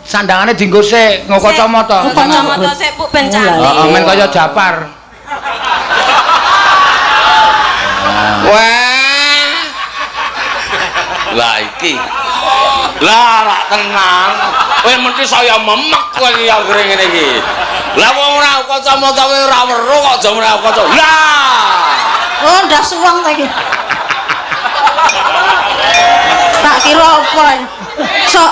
Sandangane dienggo sik, nggo kacamata. Kacamata sik Bu ben cantik. Heeh, men kaya Japar. Wah. Lah iki. Lah rak tenan. Kowe mesti saya memek kowe iki anggere ngene iki. Lah wong ora kacamata kowe ora weruh kok aja ora kaca. Lah. Oh, ndak suweng ta iki. Tak kira apa. Sok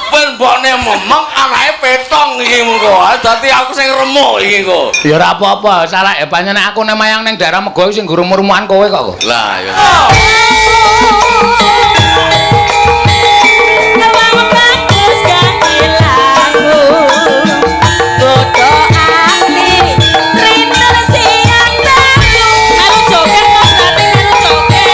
Ben mbokne memeng anake petong iki mengko. Dadi aku sing remuk iki engko. Ya ora apa-apa, salah ya pancen aku nek mayang ning daerah Mego sing ngurung-rumukan kowe kok. Lah ya. Wong bagus ganti lagu. Bodoh ahli rinten siang dalu. Melu joget kok berarti melu joget.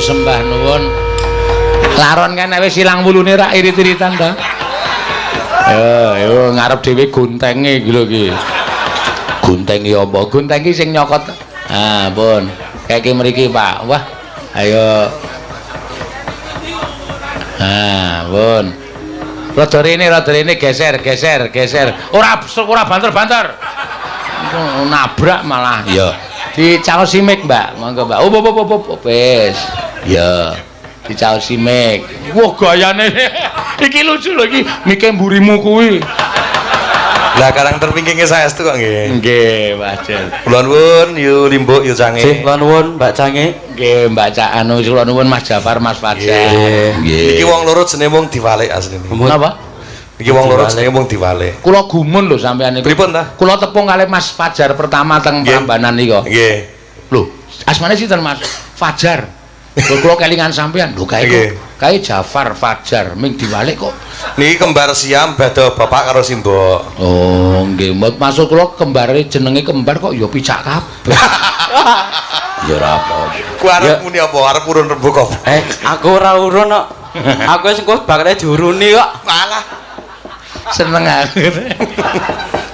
Sembah nuwun. Laron kan wis ilang wulune rak irit-iritan ta. Yo yo ngarep dhewe gontenge iki lho iki. Gontenge apa? Gonteng iki sing nyokot. Ah, pun. Kayak mriki, Pak. Wah, ayo. Nah, pun. Rada rene, rada rene, geser, geser, geser. Ora ora banter-banter. Nabrak malah. Ya. Dicaosi mic, Mbak. Monggo, Mbak. Oh, oh, oh, oh, wis. Ya. Dicaosi mic. Wah, gayane. Iki lucu lho iki. Mike mburimu kuwi. Lah karang terpingkinge saestu kok nggih. Nggih, wajar. Kula nuwun Yu Limbuk, Yu Cange. Sih, kula nuwun Mbak Cange. Nggih, Mbak Cak anu kula nuwun Mas Jafar, Mas Fajar. Nggih. Iki wong loro jenenge wong diwalik asline. Napa? Iki wong loro jenenge wong diwalik. Kula gumun lho sampean niku. Pripun ta? Kula tepung kalih Mas Fajar pertama teng Prambanan nika. Nggih. Lho, asmane sinten Mas? Fajar. Lho kula kelingan sampean. Lho kae kok kae Jafar Fajar ming diwalik kok. Niki kembar siam beda bapak karo simbok. Oh, nggih. Maksud kula kembare jenenge kembar kok ya picak kabeh. Ya ora apa. Ku arep muni apa? Arep urun rembug apa? Eh, aku ora urun kok. Aku wis engko bakale diuruni kok. Malah seneng aku.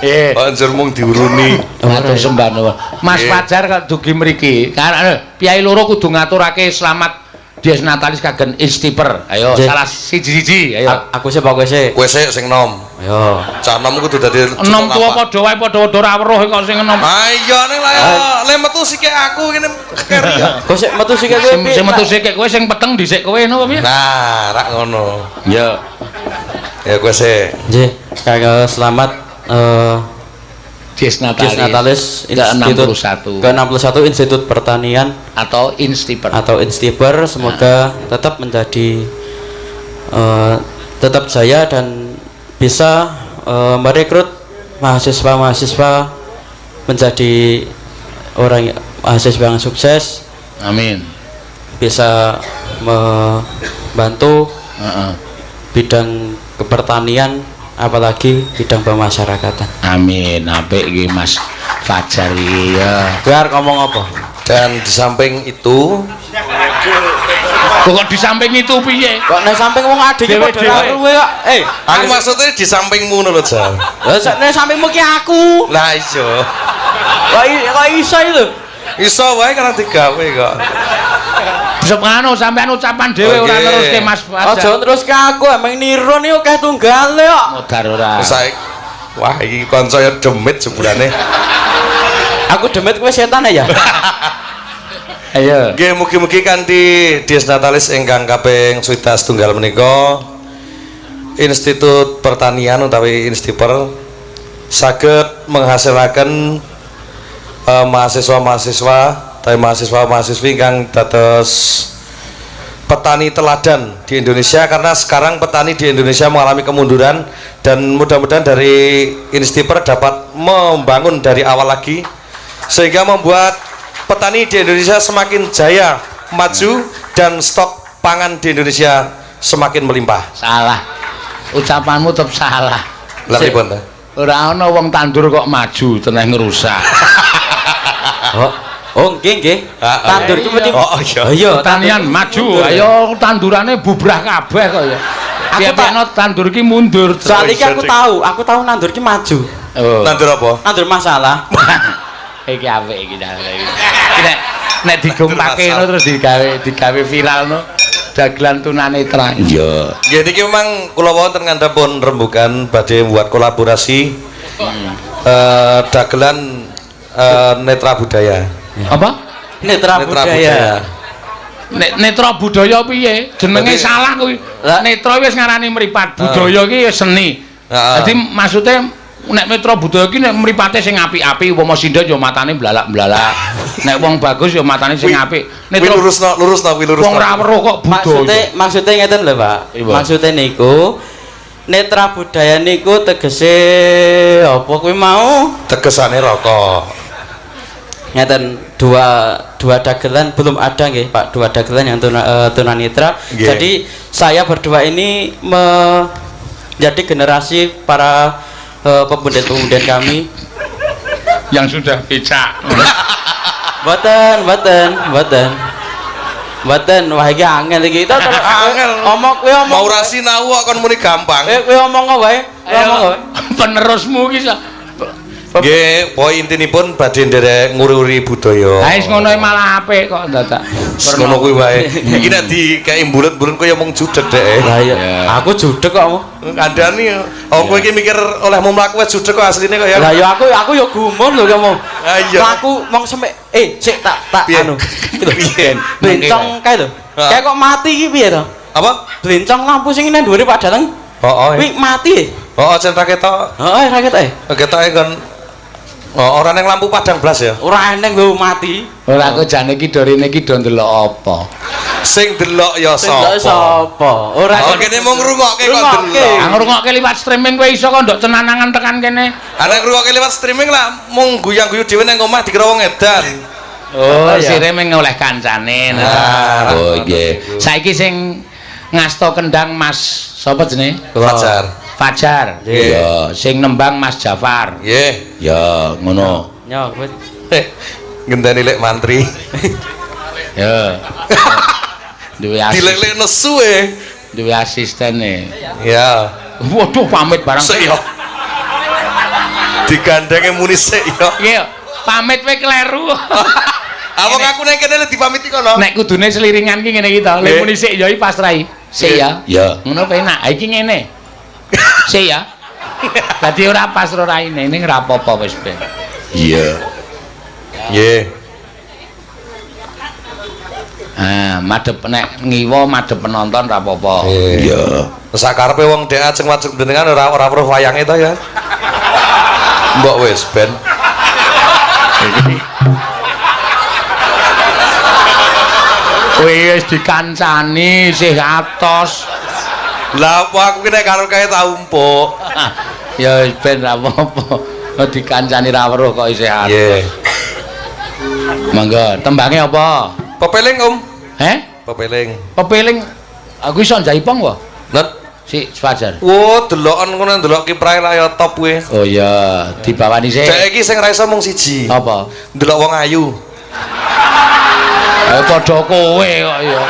Eh, kok njur mung diuruni. Matur sembah nuwun. Mas Fajar kok dugi mriki. Karena piyai loro kudu ngaturake selamat Dies Natalis kagem Instiper. Ayo salah siji-siji, ayo. Aku sih pokoke sih. Kowe sik sing nom. Ayo. Cah nom kudu dadi Enom tuwa padha wae padha-padha ora weruh kok sing enom. Ayo ning lah le metu sike aku kene keri ya. Kok sik metu sik kowe. Sing metu sik kowe sing peteng dhisik kowe ngono apa piye? Nah, rak ngono. Ya. Ya kowe sik. Nggih, kagak selamat Dies Natalis. Dies Natalis Institut ke-61 ke-61 Institut Pertanian atau Instiper. Atau Instiper, semoga tetap menjadi tetap jaya dan bisa merekrut mahasiswa-mahasiswa menjadi orang mahasiswa yang sukses. Amin. Bisa membantu bidang kepertanian apalagi bidang pemasyarakatan. Amin. Apik iki Mas Fajar iki ya. Biar ngomong apa? Dan di samping itu kok di samping itu piye? Kok nek samping wong adike padha ora ruwe kok. Eh, aku maksudnya di sampingmu ngono lho, Jan. Lah nek sampingmu ki aku. Lah iya. Kok iso itu? Iso wae karena digawe kok. Bisa nganu sampean ucapan dhewe ora neruske Mas Fajar. Aja neruske aku, emang niru niku akeh tunggale kok. Modar ora. Saiki wah iki kanca ya demit jebulane. Aku demit kowe setan ya. Ayo. Nggih mugi-mugi kanthi Dies Natalis ingkang kaping 61 menika Institut Pertanian utawi Instiper saged menghasilkan mahasiswa-mahasiswa tapi mahasiswa-mahasiswi ingkang dados petani teladan di Indonesia, karena sekarang petani di Indonesia mengalami kemunduran dan mudah-mudahan dari Instiper dapat membangun dari awal lagi sehingga membuat petani di Indonesia semakin jaya, maju, dan stok pangan di Indonesia semakin melimpah. Salah. Ucapanmu tetep salah. Lah pripun ta? Ora ana wong tandur kok maju teneh ngerusak. Oh, oh nggih nggih. Tandur iki mesti Oh iya. Iya, pertanian maju. Ayo tandurane bubrah kabeh kok ya. Piye-piye tandur iki mundur. Soale iki aku tahu nandur iki maju. Oh. Nandur apa? Nandur masalah. Iki apik iki iki. Nek nek digompake ngono terus digawe viral no. Dagelan tunanetra. Iya. Nggih niki memang kula wonten ngandhapun rembugan badhe buat kolaborasi dagelan netra budaya. Apa? Netra budaya. Netra budaya piye? Jenenge salah kuwi. Netra wis ngarani mripat, budaya iki ya seni. Dadi maksude nek netra budaya iki nek mripate sing apik-apik, umpama sindha ya matane blalak-blalak. Nek wong bagus ya matane sing apik. Netra lurusno, lurusno kuwi lurusno. Wong ora weruh kok budaya. Maksude ngeten lho, Pak. Maksude niku netra budaya niku tegese apa kuwi mau? Tegesane rokok. Ngeten dua dagelan belum ada nggih Pak, dua dagelan yang tunanetra. Jadi saya berdua ini menjadi generasi para pemuda-pemuda kami yang sudah becak. Mboten. Wah iki angel iki. Angel. Omong kowe omong. Mau ra sinau kok kon muni gampang. Kowe omong wae. Omong wae. Penerusmu iki Nggih, pokoke intinipun badhe nderek nguri-uri budaya. Ha wis ngono malah apik kok dadak. Ngono kuwi wae. Iki nek dikeki mbulet-mbulet kaya mung judeg dhek. Lah iya, Ya. aku judeg kok. Mu. Kandhani oh kowe iki mikir olehmu mlaku wis judeg kok asline kok ya. Lah ya aku ya gumun lho kamu. Ah, iya. Mlaku mong sampe sik tak tak Piye? anu. Iki lho. Piye? Blencong kae lho. Ha. Kae kok mati iki piye to? Apa? Blencong lampu sing nang dhuwure Pak Dalang. Heeh. Kuwi mati e. Heeh, jen ra ketok. Heeh, ra ketok e. Ketoke kon. Oh, ora neng lampu padang blas ya. Ora eneng lho mati. Ora aku jane iki dorene iki do ndelok apa. Sing delok ya Sing delok sapa? sapa? Ora Oh, kene mung ngrungokke kok Ngrungokke. delok. Ah ngrungokke liwat streaming kowe iso kok ndok tenanangan tekan kene. Ana ngrungokke liwat streaming lah mung guyang-guyu dhewe nang omah dikira wong edan. Oh, iya. sire mung oleh kancane. Nah, Oh nggih. Saiki sing ngasto kendang Mas sapa jenenge? Fajar. Fajar. Nggih. Ya, sing nembang Mas Jafar. Nggih. Ya, ngono. Yo, kowe Ngenteni lek mantri. Ya. Duwe asisten, Dilek-lek nesu e. duwe asistene. Ya. Waduh, pamit barang. Sik ya. Digandenge muni sik ya. Iya, pamit wae kleru. Awong aku nang kene lek dipamiti kono. Nek kudune seliringan ki ngene iki to. Lek Nggih. muni sik ya iki pas rai. Sik ya. Ya. Ngono penak. Ha iki ngene. Sik ya. Dadi ora pas ro raine ning ora apa-apa wis ben. Iya. Nggih. Ah, madhep nek ngiwa madhep penonton ora apa-apa. Iya. Sakarepe wong dhek ajeng-ajeng jenengan ora ora weruh wayange to ya. Mbok wis ben. Kowe wis dikancani sih atos. Lah apa aku ki nek karo kae tau empuk. Ya wis ben ra apa-apa. Kok dikancani ra weruh kok isih atos. Nggih. Monggo, tembange apa? Pepeling, Om. Heh? Pepeling. Pepeling aku iso njaipong wae. Nen. Si Fajar. Wo, deloken ngono ndelok kiprahe lah ya top kowe. Oh iya, dibawani sik. Dek iki sing ra iso mung siji. Apa? Ndelok wong ayu. Eh padha kowe kok ya.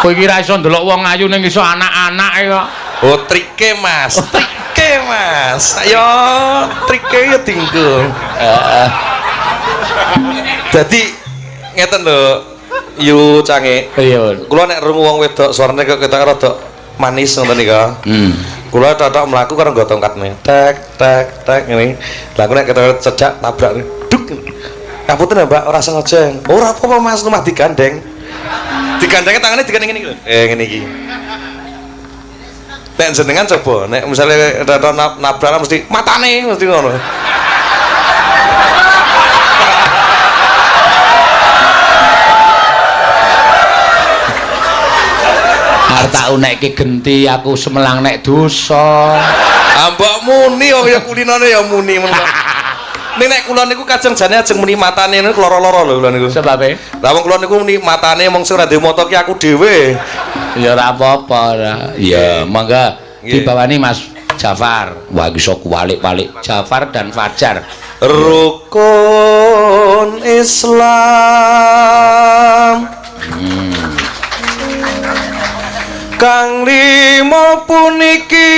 Kowe iki ra iso ndelok wong ayu ning iso anak-anake kok. Oh, trike Mas. Trike Mas. Ayo, trike ya dinggo. Heeh. Dadi ngeten lho, Yu Cange. Iya. Kula nek rungu wong wedok suarane kok ketok rada manis ngoten nika. Kula totok mlaku karo nggo tongkatne. Tek tek tek ngene. Lah aku nek ketok cedak tabrak. Duk. Ngapunten ya, Mbak, ora sengaja. Ora apa-apa Mas, lumah digandeng. Digandenge tangane digandeng ngene iki lho. Ngene iki. Nek jenengan coba, nek misale totok nabrak mesti matane mesti ngono. Arep tak unekke genti aku semelang nek dosa. Ah, mbok muni wong ya kulinane ya muni men kok. Ning nek kula niku kajeng jane ajeng muni matane niku lara-lara lho kula niku. Sebabe? Lah wong kula niku muni matane mong sing ora duwe mata ki aku dhewe. Ya ora apa-apa ora. Ya, monggo Nggih. dibawani Mas Jafar. Wah iso kuwalik-walik Jafar dan Fajar. Rukun Islam. Kang lima puniki.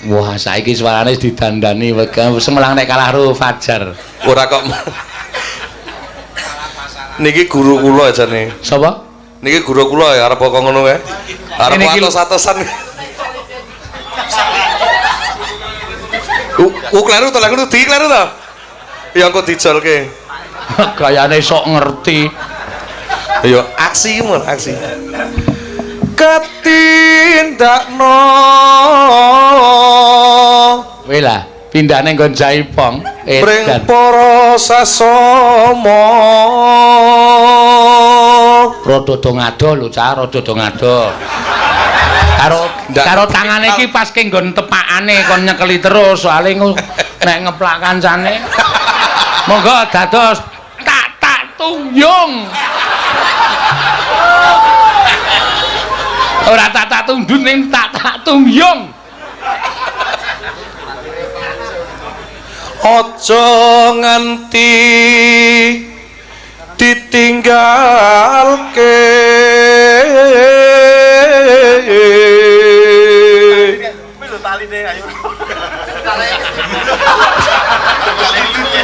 Wah, saiki suarane wis didandani semelang nek kalah ro Fajar. Ora kok. Niki guru kula jane. Sapa? Niki guru kula ya arep kok ngono kae. Arep atos-atosan. Kleru to, lha ngono di kleru to. Ya engko dijolke. Gayane sok ngerti. Ayo aksi mun aksi. Ketindakno. Kowe lah, pindahne nggon Jaipong. Pring Edan. para sasama. Rada do ngado lho, Cah, rada do ngado. Karo karo tangane iki pas ke nggon tepakane kon nyekeli terus soalé nek ngeplak kancane. Monggo dados tak tak tunjung. Ora tak tak tundun ning tak tak tunjung. Aja nganti ditinggalke.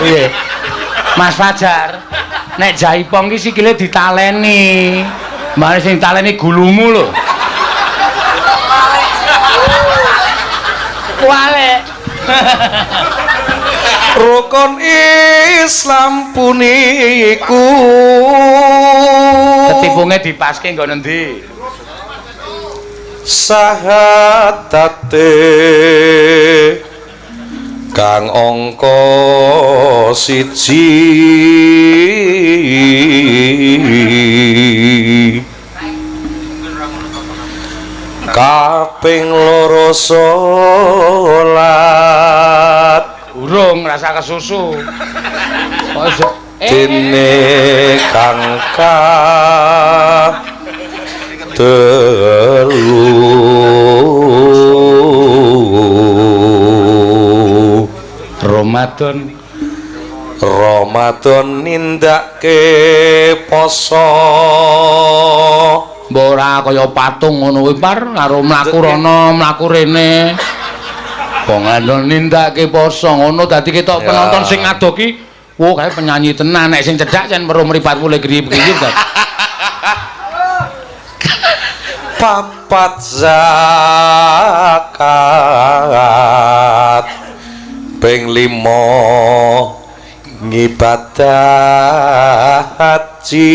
Piye? Mas Fajar, nek jaipong ki sikile ditaleni. Mare sing taleni gulumu lho. Wale. Rukun Islam puniku. Ketipunge dipaske nggon endi? Sahadate kang angka 1 kaping 2 salat. Urung rasa kesusu. Kok dene kang telu Ramadan Ramadan nindake poso. Mbok ora kaya patung ngono kuwi par karo mlaku rono mlaku rene. Wong anu nindake poso ngono dadi ketok penonton sing ado ki wo kae penyanyi tenan, nek sing cedhak jan weruh mripatmu le griyip-griyip ta. Papat zakat ping 5 ngibadah haji.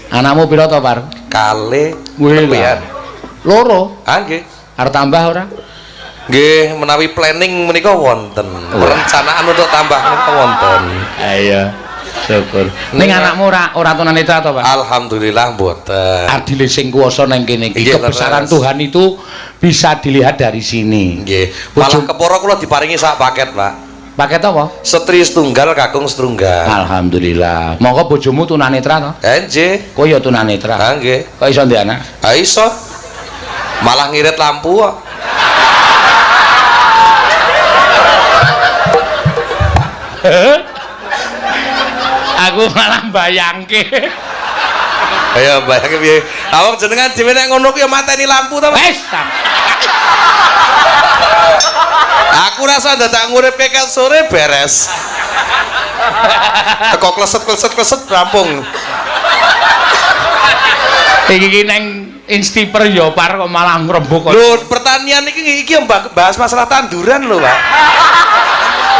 Anakmu pira to, Par? Kalih. Wih, loro. Ah nggih. Arep tambah ora? Nggih, menawi planning menika wonten. Perencanaan untuk tambah menika wonten. Iya. Syukur. Ning anakmu ora tunanetra to, Pak? Alhamdulillah mboten. Adile sing kuwasa nang kene iki. Kebesaran Tuhan itu bisa dilihat dari sini. Nggih. Malah kepara kula diparingi sak paket, Pak. Paket apa? Setri setunggal kakung setunggal. Alhamdulillah. Monggo bojomu tunanetra to? Nggih. Kowe ya tunanetra. Ha nggih. Kok iso ndek anak? Ha iso. Malah ngirit lampu kok. Aku malah bayangke. Ayo bayangke piye? Awak jenengan dhewe nek ngono ku ya mateni lampu to, Wis. Aku rasa dadak nguripke ket sore beres. Teko kleset-kleset-kleset rampung. Iki ki neng Instiper ya Par kok malah ngrembug kok. Lho, pertanian iki iki bahas masalah tanduran lho, Pak.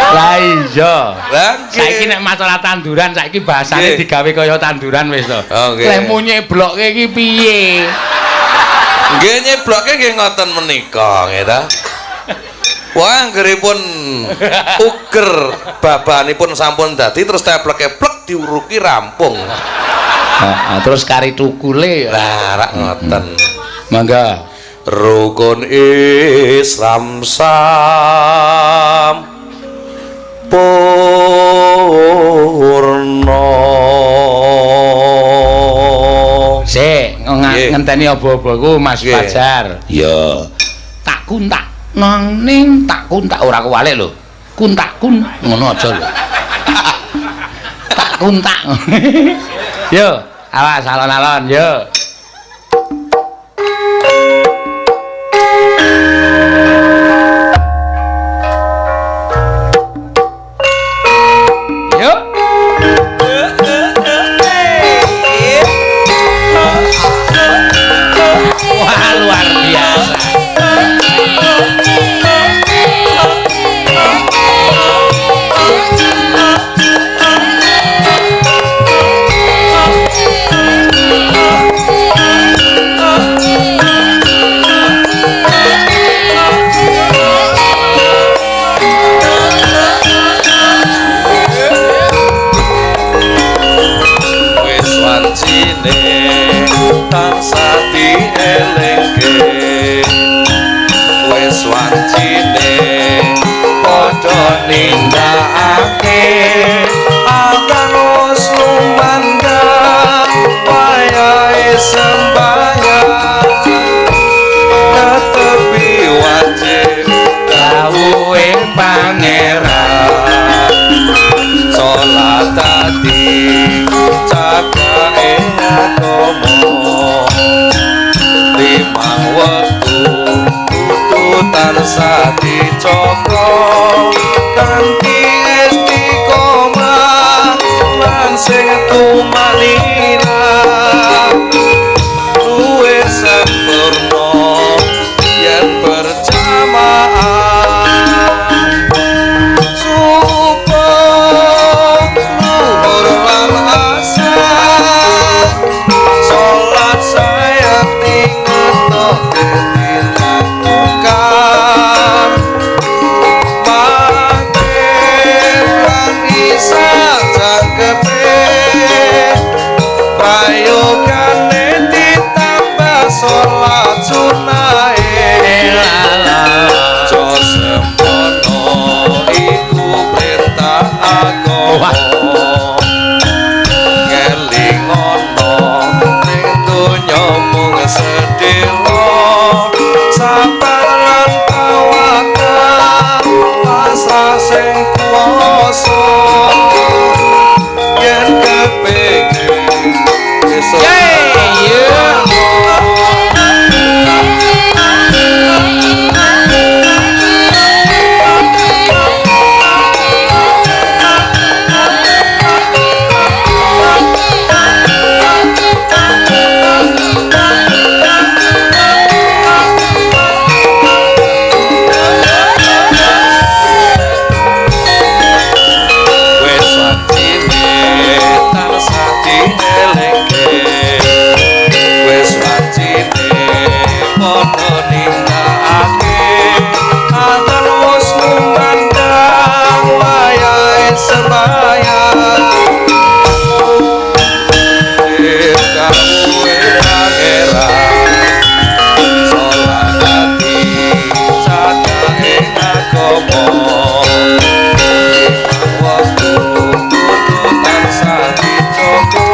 Lah iya. Lah saiki nek masalah tanduran saiki bahasane digawe kaya tanduran wis to. Leh nyeblokke iki piye? Nggih nyeblokke nggih ngoten menika nggih ta. Wah, anggeripun uger babanipun sampun dadi terus teplek-eplek diuruki rampung. Heeh, terus kari tukule ya. Lah rak ngoten. Mangga. Rukun Islam sampurna. Sik, ngenteni obo-oboku Mas Fajar. Iya. Tak kuntak nang ning tak kuntak ora kuwalik lho. Kuntak kun ngono aja lho. Tak kuntak. Yo, awas alon-alon yo. Yo. Wah, luar biasa. Tansah dielingke wis wancine padha nindakake azan wis lumandang wayahe sembahyang tetepi wajib dawuhing pangeran salat dadi cagake agama limang wektu kudu tansah dijaga. dijaga kanthi istiqomah lan sing tumanina luwih sempurna yen berjamaah subuh luhur lan asar salat sayekti ngetoke tindak mungkar maghrib lan isya jangkepe prayogane ditambah salat sunahe aja sempurna iku perintah agama ngelingono ning donya mung sedhela sabar lan tawakal pasrah sing kuwasa yen kepengin besok wis wajine tansah dielingke wis wajine padha nindakake adzan wis ngundang wayahe sembahyang dawuhe pangeran salat ati cacahing agama waktu kudu tansah dijaga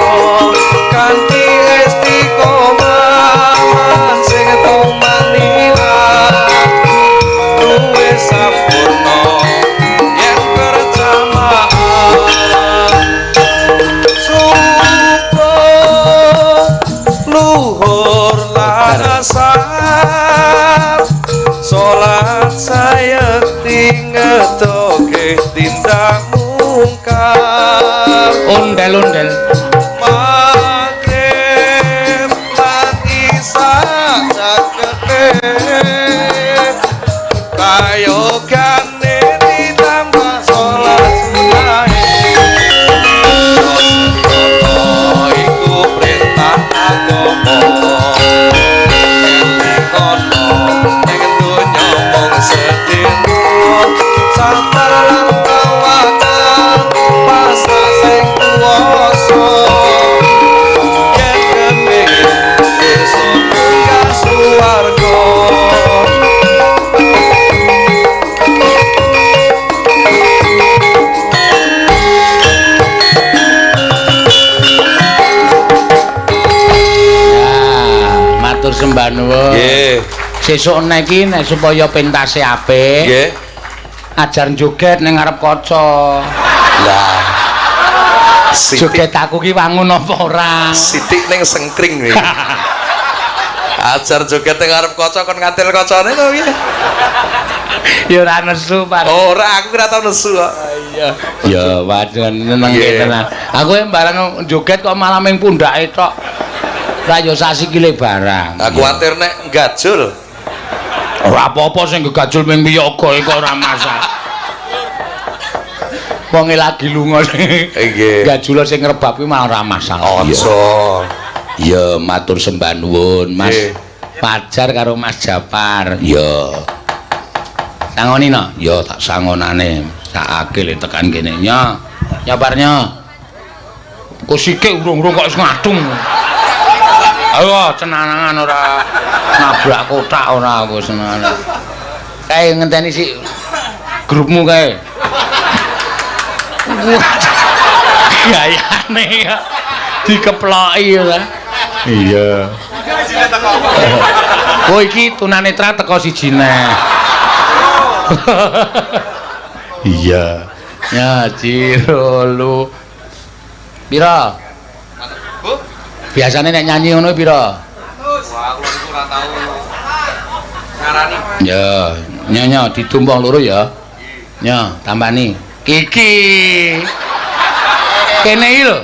kanthi istiqomah lan sing tumanina luwih sampurna yen berjamaah subuh luhur lan asar salat sayekti ngetoke tindak mungkar Ondel-ondel. maghrib lan isya cakete prayogane ditambah salat sunahe sempurna iku perintah agama elingono ning donya mung sedhela sabar lan tawakal pasrah sing kuwasa yen kepengin besok munggah swarga. Ya, matur sembah nuwun. Nggih, Sesuk nek iki nek supaya pentase apik, nggih. ajar joget ning ngarep kaca. Lah. Sithik Joget aku ki wangun apa ora? sithik ning sengkring iki. Ajar joget ning ngarep kaca kon ngatil kacane to piye? Ya ora nesu, Pak. Ora, aku ora tau nesu kok. Iya. Ya waduh nenengke Nggih. tenan. Aku yang barang joget kok malah ming pundhake tok. Ra yo sak sikile barang. Aku kuwatir nek gajul. Ora apa-apa sing gegajul ming wiyaga kok ora masalah. Wonge lagi lunga sing Nggih. gajul sing ngrebab kuwi malah ora masalah. Aja. Ya matur sembah nuwun Mas Nggih. Fajar karo Mas Japar. Ya. Sangoni no? Ya tak sangonane. Sakake le tekan kene. Nya. Nyabarnya. Kok sike urung-urung kok wis ngadung. Ayo cenanangan ora nabrak kotak ora aku senengane. Kae ngenteni sik grupmu kae. Gayane ya dikeploki ya kan. Iya. Oh iki tunanetra teko siji neh. Iya. Ya Cirolu. Pira? Bu? Biasane nek nyanyi ngono pira? Wah, aku niku ora tau. Ngarani. Ya, nyo ditumpang loro ya. Nyo, tambani. Kiki. Kene iki lho.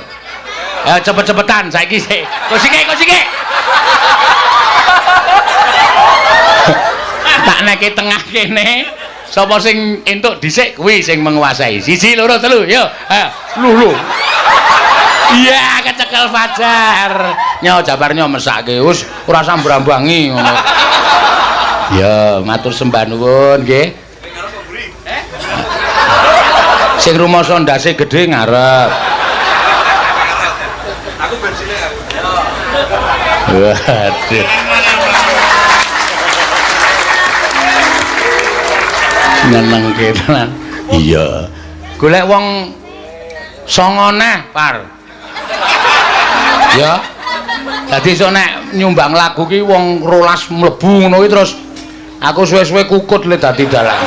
Ya cepet-cepetan saiki sik. Kosike, kosike. Tak neke tengah kene. Sapa sing entuk dhisik kuwi sing menguasai. 1 2 3, yo. Ayo, lu. Iya, kecekel Fajar. Nyo Jabar nyo mesake wis ora sambrambangi ngono. Ya, matur sembah nuwun nggih. Sing rumasa ndase gedhe ngarep. Aku ben cilik aku. Waduh. Nyenengke tenan. Iya. Golek wong songo neh, Par. Ya. Dadi iso nek nyumbang lagu ki wong 12 mlebu ngono ki terus aku suwe-suwe kukut le dadi dalang.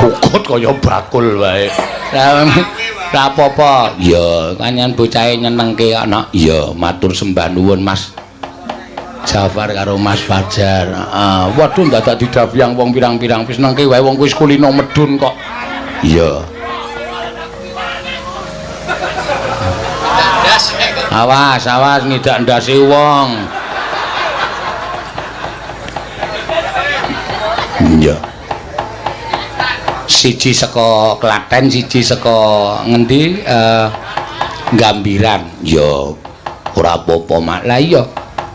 Kukut kaya bakul wae. Lah apa-apa. Ya, kanyan bocahe nyenengke ana. Ya, matur sembah nuwun Mas Jafar karo Mas Fajar. Heeh. Waduh dadak didabyang wong pirang-pirang wis nengke wae wong kuwi kulino medun kok. Iya. Awas, awas ngidak ndase wong. Iya. Siji saka Klaten, siji saka ngendi Gambiran. Ya ora apa-apa, Mak. Lah iya.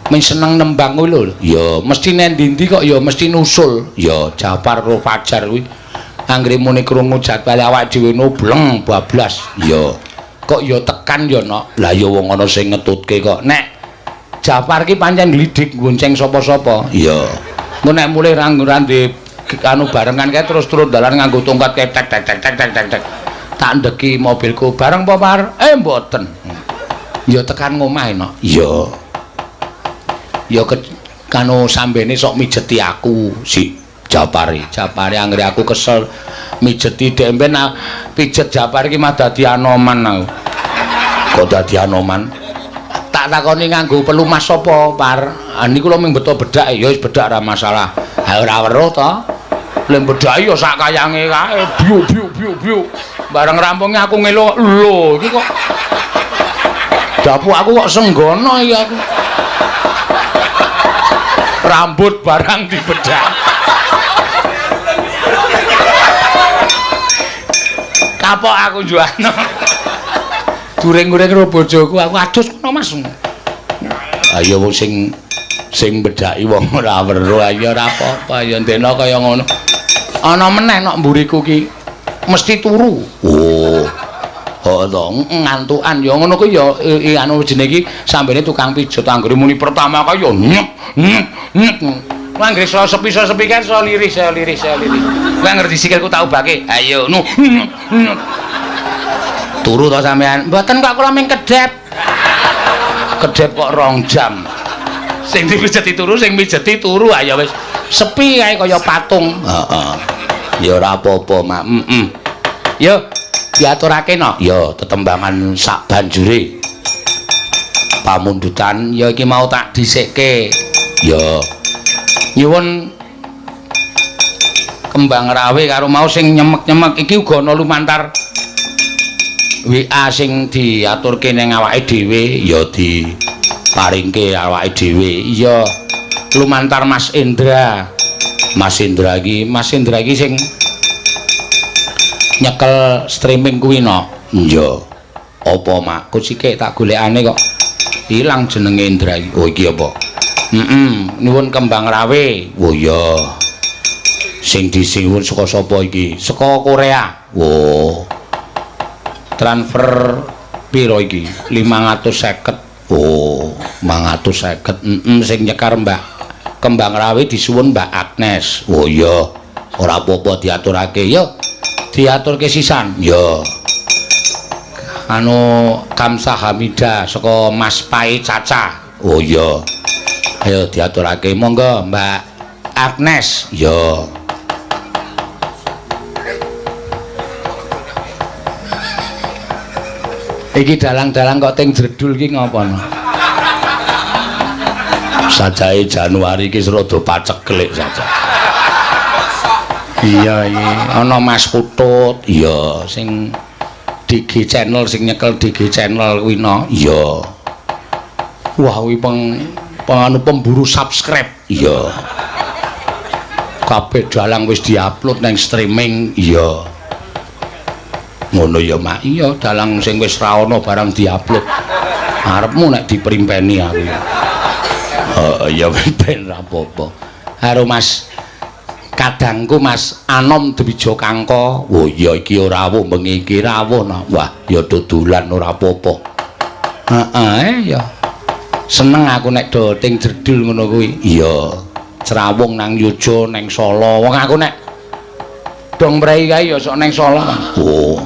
Men seneng nembang kuwi lho. Ya mesti nang ndi-ndi kok ya mesti nusul. Ya Jafar karo Fajar kuwi anggere muni krungu jadwale awake dhewe nobleng bablas. Ya kok ya tekan ya nok. Lah ya wong ana sing ngetutke kok. Nek Jafar ki pancen glidik gonceng sapa-sapa. Iya. Engko nek mulih ra ndek anu barengan kae terus turun dalan nganggo tongkat kae tek tek tek tek tek tek tek. Tak ndeki mobilku bareng apa Par? Mboten. Ya tekan ngomah nok. Iya. Ya kanu sambene sok mijeti aku si Japari. Japari anggere aku kesel mijeti dhek mben pijet Japari ki mah dadi anoman aku. Kok dadi anoman? Tak takoni nganggo pelumas apa, Par? Ah niku lho mung beto bedak ya wis bedak ora masalah. Ha ora weruh to. Lha bedake ya sak kayange kae biu biu biu biu. Bareng rampunge aku ngelo lho iki kok dapuk aku kok senggono iki aku. Rambut barang dibedak. Kapok aku juano. During-during karo bojoku aku adus kono Mas. Ayo wong sing bedaki wong ora weruh ayo ora apa-apa ya ndena kaya ngono. Ana meneh nok mburiku ki mesti turu. Oh. Oh to ngantukan ya ngono kuwi ya anu jenenge iki sambene tukang pijet anggere muni pertama kaya ya nyek nyek nyek. Kuwi anggere sepi-sepi kan iso lirih saya lirih saya lirih. Kuwi anggere sikilku tak ubake. Ayo nu. Turu to sampean? Mboten kok kula ming kedhep. Kedhep kok 2 jam. Sing dipijeti turu, sing mijeti turu ayo wis sepi kae kaya patung. Heeh. Ya ora apa-apa, Mak. Heeh. Yo diaturake no. Ya tetembangan sak banjure. Pamundutan ya iki mau tak dhisikke. Ya. Nyuwun kembang rawe karo mau sing nyemek-nyemek iki uga ana lumantar WA sing diaturke ning awake dhewe ya diparingke awake dhewe. Iya. Lumantar Mas Indra. Mas Indra iki sing nyekel streaming kuwi no. Iya. Apa Mak? Kusike tak golekane kok ilang jenenge Indra iki. Oh iki apa? Heeh, nyuwun kembang rawe. Oh iya. Sing disiwun saka sapa iki? Saka Korea. Oh. Transfer piro iki? 550. Oh, 550. Heeh, sing nyekar Mbak Kembang Rawe disuwun Mbak Agnes. Oh iya. Ora apa-apa diaturake. Yo. Diaturke sisan. Ya. Anu Kamsa Hamida saka Mas Pai Caca. Oh iya. Ayo diaturake monggo Mbak Agnes. Ya. Iki dalang-dalang kok ting jredul iki ngopo no? Sajae Januari iki rada paceklik saja. Iya iki ana Mas Putut, iya sing DG Channel sing nyekel DG Channel kuwi no. Iya. Wah kuwi peng pemburu subscribe. Iya. Kabeh dalang wis diupload nang streaming. Iya. Ngono ya, Mak. Iya, dalang sing wis ra ana barang diupload. Arepmu nek diprimpeni aku. Heeh, ya ben ra apa-apa. Karo Mas kadangku Mas Anom Dwija Kangka. Oh iya iki ora rawuh bengi iki rawuh no. Wah, ya dodolan ora apa-apa. Heeh, ya. Seneng aku nek do ting jerdul ngono kuwi. Iya. Crawung nang Yojo nang Solo. Wong aku nek dong mrei kae ya sok nang Solo. Oh.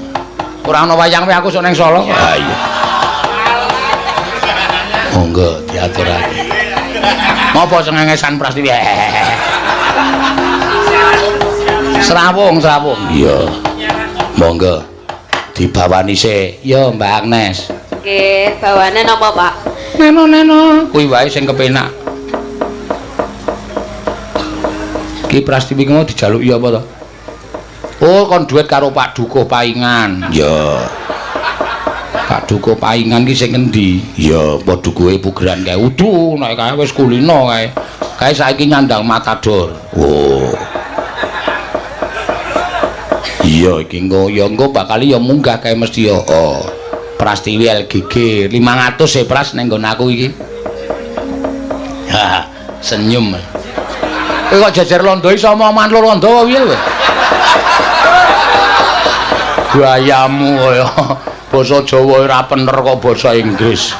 Ora ana wayang wae aku sok nang Solo. Ha iya. Monggo diaturake. Ngopo cengengesan Prastiwi? Srawung, srawung. Iya. Monggo dibawani sik. Ya, Mbak Agnes. Nggih, bawane napa, Pak? Neno neno, kuwi wae sing kepenak. Ki Prastiwi ki mau dijaluki apa to? Oh, kon duet karo Pak Dukuh Paingan. Ya. Pak Dukuh Paingan ki sing endi? Ya, apa dukuhe Pugeran kae? Udu, nek kae wis kulino kae. Kae saiki nyandang matador. Oh. Iya iki engko ya engko bakal ya munggah kae mesti ya. Oh. Prastiwi LGG 500 e Pras ning nggon aku iki. Ha, senyum. Kowe kok jejer londo iso omongan lo londo apa piye kowe? Gayamu kaya basa Jawa ora pener kok basa Inggris.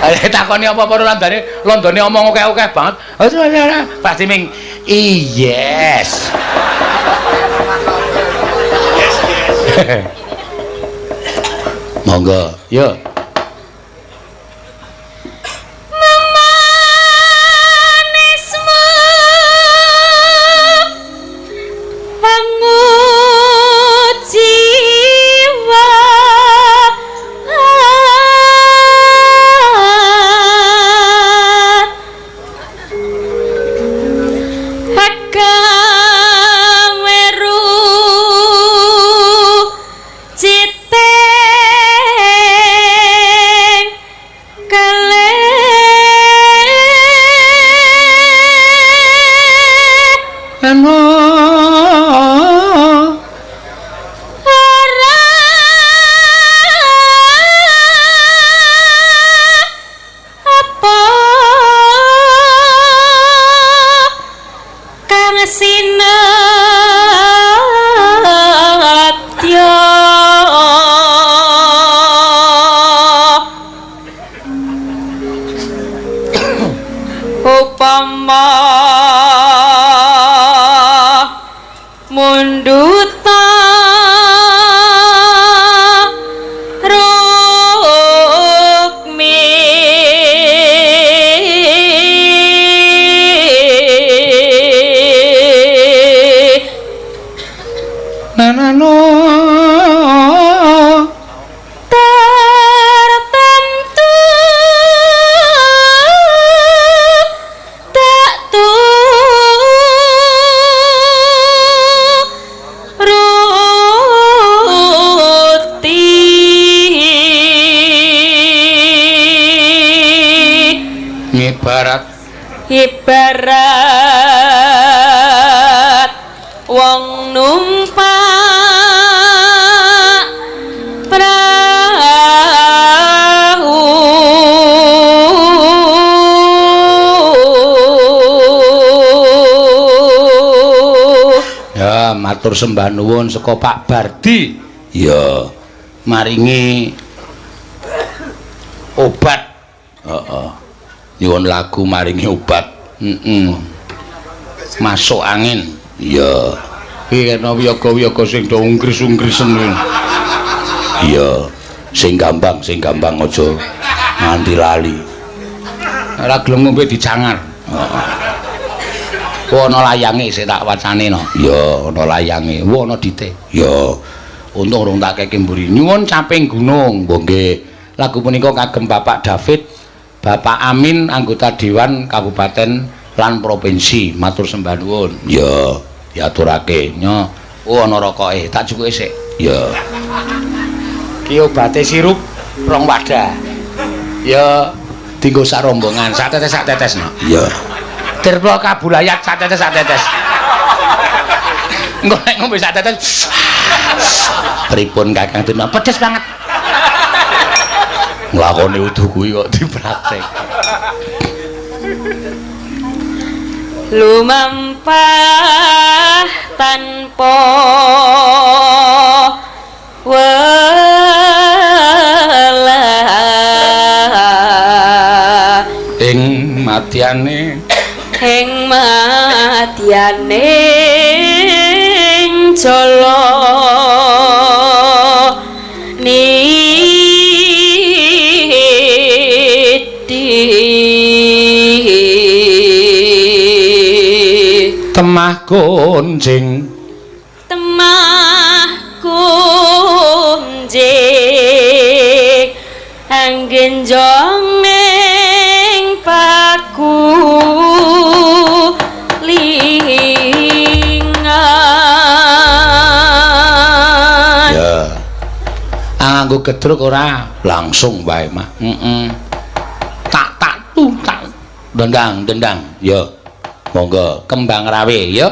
Ayo takoni apa-apa landane, londone omong akeh-akeh banget. Pasti ming yes. Yes, yes. Monggo, yo. Memanismu hangu jiwa Hakaweru citeng kelih Eno ora apa kang sinadya upama munduta rukmi nanano tertentu tak turuti ngibarat ibarat wong numpak prahu ya matur sembah nuwun saka Pak Bardi. Ya maringi obat. Heeh. Nyuwun lagu maringi obat. Heeh. Masuk angin. Iya. Iki kena wiyaga-wiyaga sing do unggris-unggrisen kuwi. Iya. Sing gampang aja nganti lali. Ora gelem ngombe dijangar. Heeh. Ku ana layange sik tak wacane no. Iya, ana layange. Wo ana dite. Iya. Untung urung tak keke mburi. Nyuwun caping gunung. Mbok nggih. Lagu punika kagem Bapak David, Bapak Amin anggota Dewan Kabupaten lan Provinsi. Matur sembah nuwun. Ya, diaturake. Nyo. Oh ana rokoke, tak cukuke sik. Ya. Ki obate sirup rong wadah. Ya dinggo sak rombongan, sak tetes no. Iya. Tirta kabulayat sak tetes sak tetes. Engko nek ngombe sak tetes. Pripun Kakang Dena? Pedes banget. Nglakoni udu kuwi kok dipraktek. Lumampah tanpa welah Ing madyane ing madyane jala niti. Temah konjing, temah kunjing anggenjong ning paku lingan. Ya. Anggo gedruk ora langsung wae mah. Heeh. Tak tak tu tak. Dendang dendang. Ya. Monggo kembang rawe ya.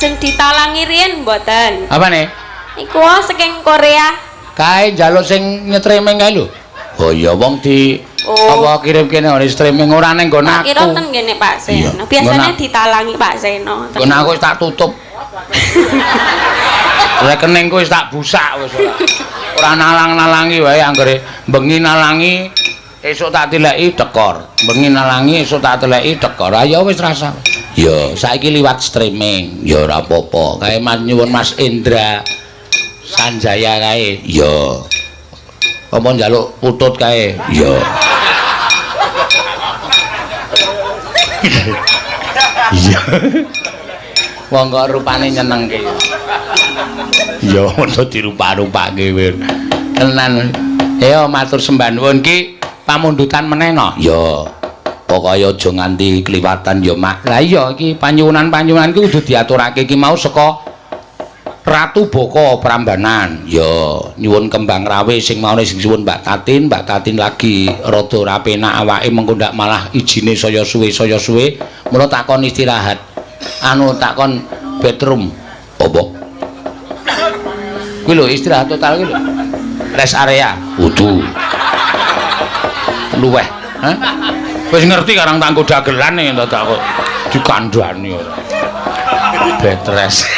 Ajeng ditalangi riyen mboten? Apa nih? Iku wae saking Korea. Kae njaluk sing nyetriming kae lho. Oh iya wong di Oh. apa kirim kene ora streaming ora ning nggon Tak kira aku. ten ngene Pak Iya. Seno. Biasanya Nggon ditalangi Pak Seno. Nggon aku wis tak tutup. Rekeningku wis tak busak wis ora. Ora nalang-nalangi wae anggere bengi nalangi esuk tak tileki dekor. Bengi nalangi esuk tak tileki dekor. Ayo wis rasa. Ya saiki liwat streaming. Ya ora apa-apa. Kae Mas nyuwun Mas Indra Sanjaya kae. Ya. Apa njaluk putut kae? Ya. Iya. Wong kok rupane nyenengke. Ya ngono dirupa-rupake kowe. Tenan. Ayo matur sembah nuwun ki pamundutan meneh no. Ya. Pokoke aja nganti kliwatan ya, Mak. Lah iya iki panyuwunan-panyuwunan ki kudu diaturake iki mau saka Ratu Boko Prambanan. Ya, nyuwun kembang rawe sing maune sing suwun Mbak Tatin, Mbak Tatin lagi rada ora penak awake mengko ndak malah ijine saya suwe, mula takon istirahat. Anu takon bedroom. Apa? Kuwi lho istirahat total kuwi lho. Rest area. Kudu. Luweh, hah? Wis ngerti karang tanggo dagelan nih dadak kok dikandhani ora. Bed rest.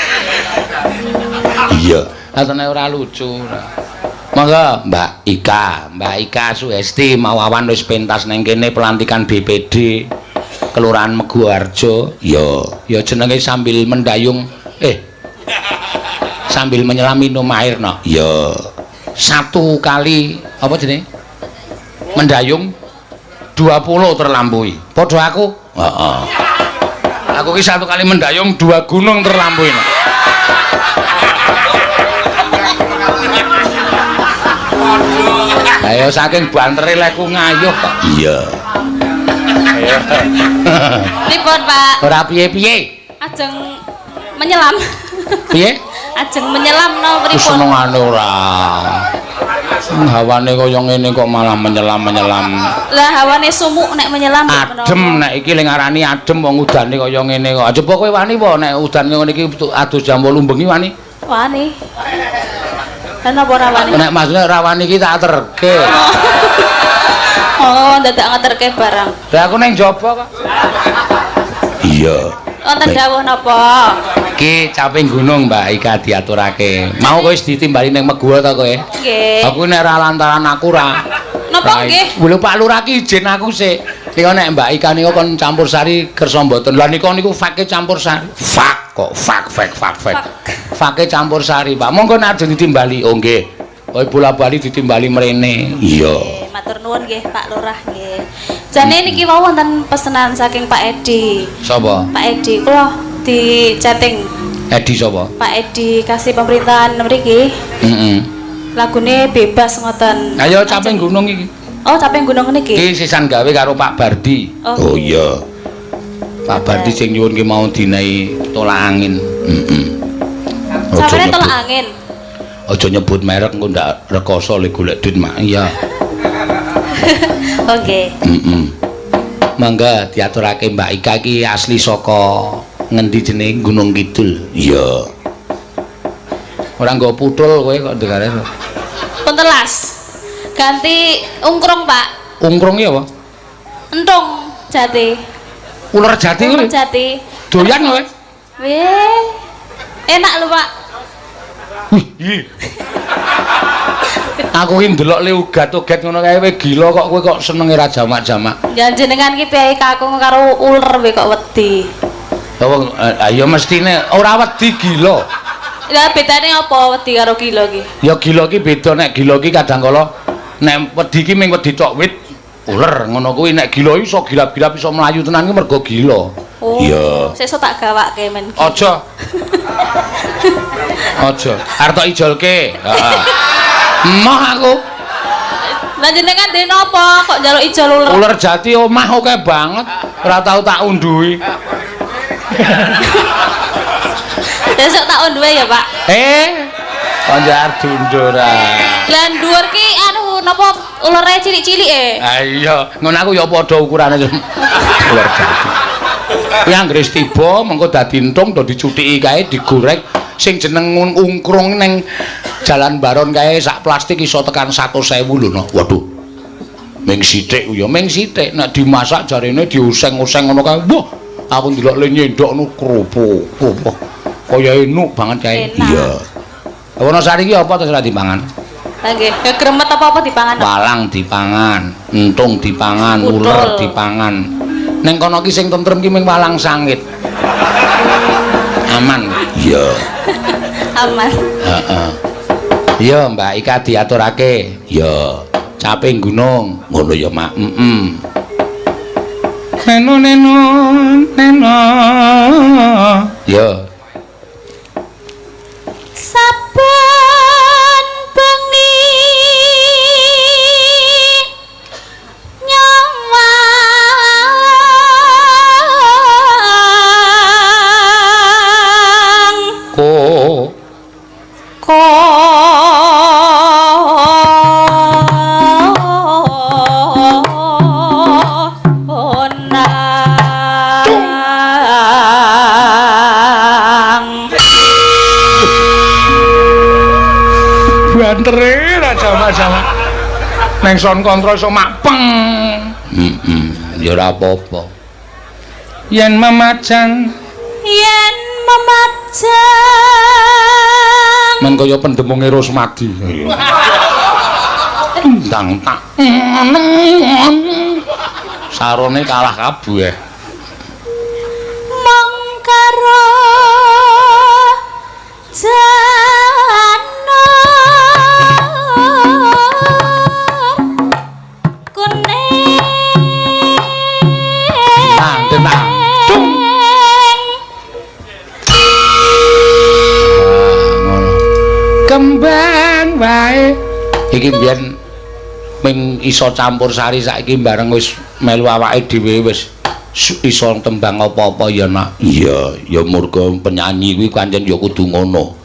Iya, atene ora lucu ora. Monggo Mbak Ika, Mbak Ika Suhesti mau awan wis pentas nang kene pelantikan BPD Kelurahan Meguharjo. Ya, ya jenenge sambil mendayung sambil menyelam minum air no. Ya. Satu kali apa jenenge? Mendayung 20 terlampaui. Padha aku? Heeh. Aku ki satu kali mendayung 2 gunung terlampaui. No. Ayo saking bantere leku ngayuh kok. Iya. Ayo. Pripun, Pak? Ora piye-piye. Ajeng menyelam. Piye? Ajeng menyelam no pripun? Senengane ora. Hawane kaya ngene kok malah menyelam-menyelam. Lah hawane sumuk nek menyelam adem nek iki ling ngarani adem wong udane kaya ngene kok. Aja kowe wani apa nek udan ngene iki adus jam 8 bengi wani? Wani. Lah napa ora wani? Nek maksudnya ora wani iki tak terke. Oh, dadak ngeterke barang. Lah aku ning jaba kok. Iya. Wonten dawuh napa? Iki caping gunung Mbak Ika diaturake. Mau kowe wis ditimbali ning Meguwo ta kowe? Nggih. Aku nek ora lantaran aku ora. Napa nggih? Lho Pak Lurah ki izin aku sik. Nika nek Mbak Ika nika kon campur sari kersa mboten. Lah nika niku fake campur sari. Fak kok fak fak fak fak. Fake campur sari, Pak. Monggo nek ajeng ditimbali. Oh nggih. Kowe bola-bali ditimbali mrene. Iya. Matur nuwun nggih Pak Lurah nggih. Jane niki wau wonten pesenan saking Pak Edi. Sapa? Pak Edi kula di chatting. Edi sapa? Pak Edi kasih pemerintahan mriki. Heeh. Lagune bebas ngoten. Ayo caping gunung iki. Oh, caping gunung niki. Iki sisan gawe karo Pak Bardi. Oh, iya. Pak Bardi sing nyuwun ki mau dinai tolak angin. Heeh. Sampeyan tolak angin. Aja nyebut merek engko ndak rekoso le golek duit mak. Iya. Oke. Heeh. Mangga diaturake Mbak Ika iki asli saka ngendi jenenge Gunung Kidul. Iya. Ora nggo putul kowe kok ndekare. Pun telas. Ganti ungkrung, Pak. Ungkrung iki apa? Entung jati. Uler jati kuwi. Uler jati. Doyan kowe? Weh. Enak lho, Pak. Wih. Aku ki ndelok le ugat-ugat ngono kae kowe gila kok kowe kok senenge ra jamak-jamak. Ya jenengan ki piye kakung karo uler we kok wedi. Wong ayo mestine ora wedi gila. Lah bedane apa wedi karo gila ki? Ya gila ki beda nek gila ki kadang kala nek wedi ki ming wedi tok wit uler ngono kuwi nek gila iso gilap-gilap iso mlayu tenan ki mergo gila. Oh. Iya. Sesuk tak gawake men. Aja. Aja. Arep tok ijolke. Heeh. Emoh aku. Lah jenengan dene napa kok njaluk ijol uler? Uler jati omah oke banget. Ora tau tak unduhi. Besok tak unduhe ya, Pak. Kok njar dundur ah. Lah dhuwur ki anu napa ulere cilik-cilik e? Ah iya, ngono aku ya padha ukurane. Uler jati. Kuwi anggere wis tiba mengko dadi entung do dicutiki kae digoreng sing jeneng ungkrung ning Jalan Baron kae sak plastik iso tekan 100.000 lho no. Waduh. Ming sithik ya ming sithik nek dimasak jarene diuseng-useng ngono kae. Wah, aku ndelok le nyendok nu kerupuk. Wah, kaya enuk banget kae. Iya. Wonosari iki apa terus ora dipangan? Lah nggih, ya kremet apa-apa dipangan. Walang dipangan, entung dipangan, uler dipangan. Ning kono ki sing tentrem ki ming walang sangit. Aman. Iya. Aman. Heeh. Iya, Mbak Ika diaturake. Iya. Caping gunung. Ngono ya, Mak. Heeh. Neno neno neno. Iya. Saben bengi nyawang ko konang bantere ra jamak-jamak neng son kontrol iso makpeng. Heeh, ya ora apa-apa. Yen memajang, yen memajang men kaya pendemunge Rosmadi. Tundang tak. Sarone kalah kabeh. Mung karo janur kuning. Tenang, tenang. Ngono. Kembang wae. Iki mbiyen ming iso campur sari saiki bareng wis melu awake dhewe wis iso tembang apa-apa ya, Nak. Iya, ya murga penyanyi kuwi pancen ya kudu ngono.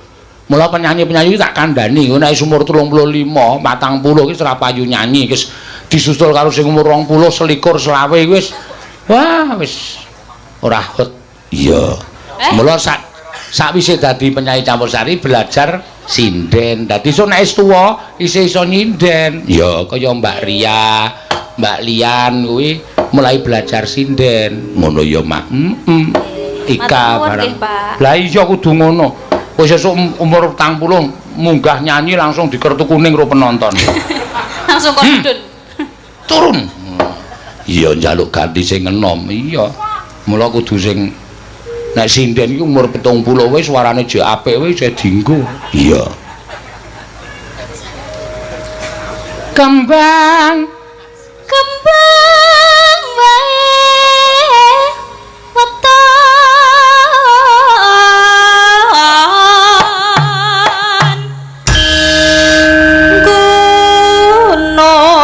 Mula penyanyi-penyanyi tak kandhani ngono nek umur 35, 40 iki ora payu nyanyi wis disusul karo sing umur 20, 21, 25 wis. Wah, wis ora hot. Iya. Mula sakwise dadi penyanyi campur sari belajar sinden. Dadi iso nek wis tuwa isih iso nyinden. Ya kaya Mbak Ria, Mbak Lian kuwi mulai belajar sinden. Ngono ya, Mak. Heeh. Ika barang. Lah iya kudu ngono. Wis sesuk umur 40 munggah nyanyi langsung dikertu kuning karo penonton. Langsung kon mudhun. Turun. Iya njaluk ganti sing enom. Iya. Mula kudu sing nek sinden iki umur 70 wis suarane jek apik wis isih dienggo. Iya. Kembang kembang wae weton gunung.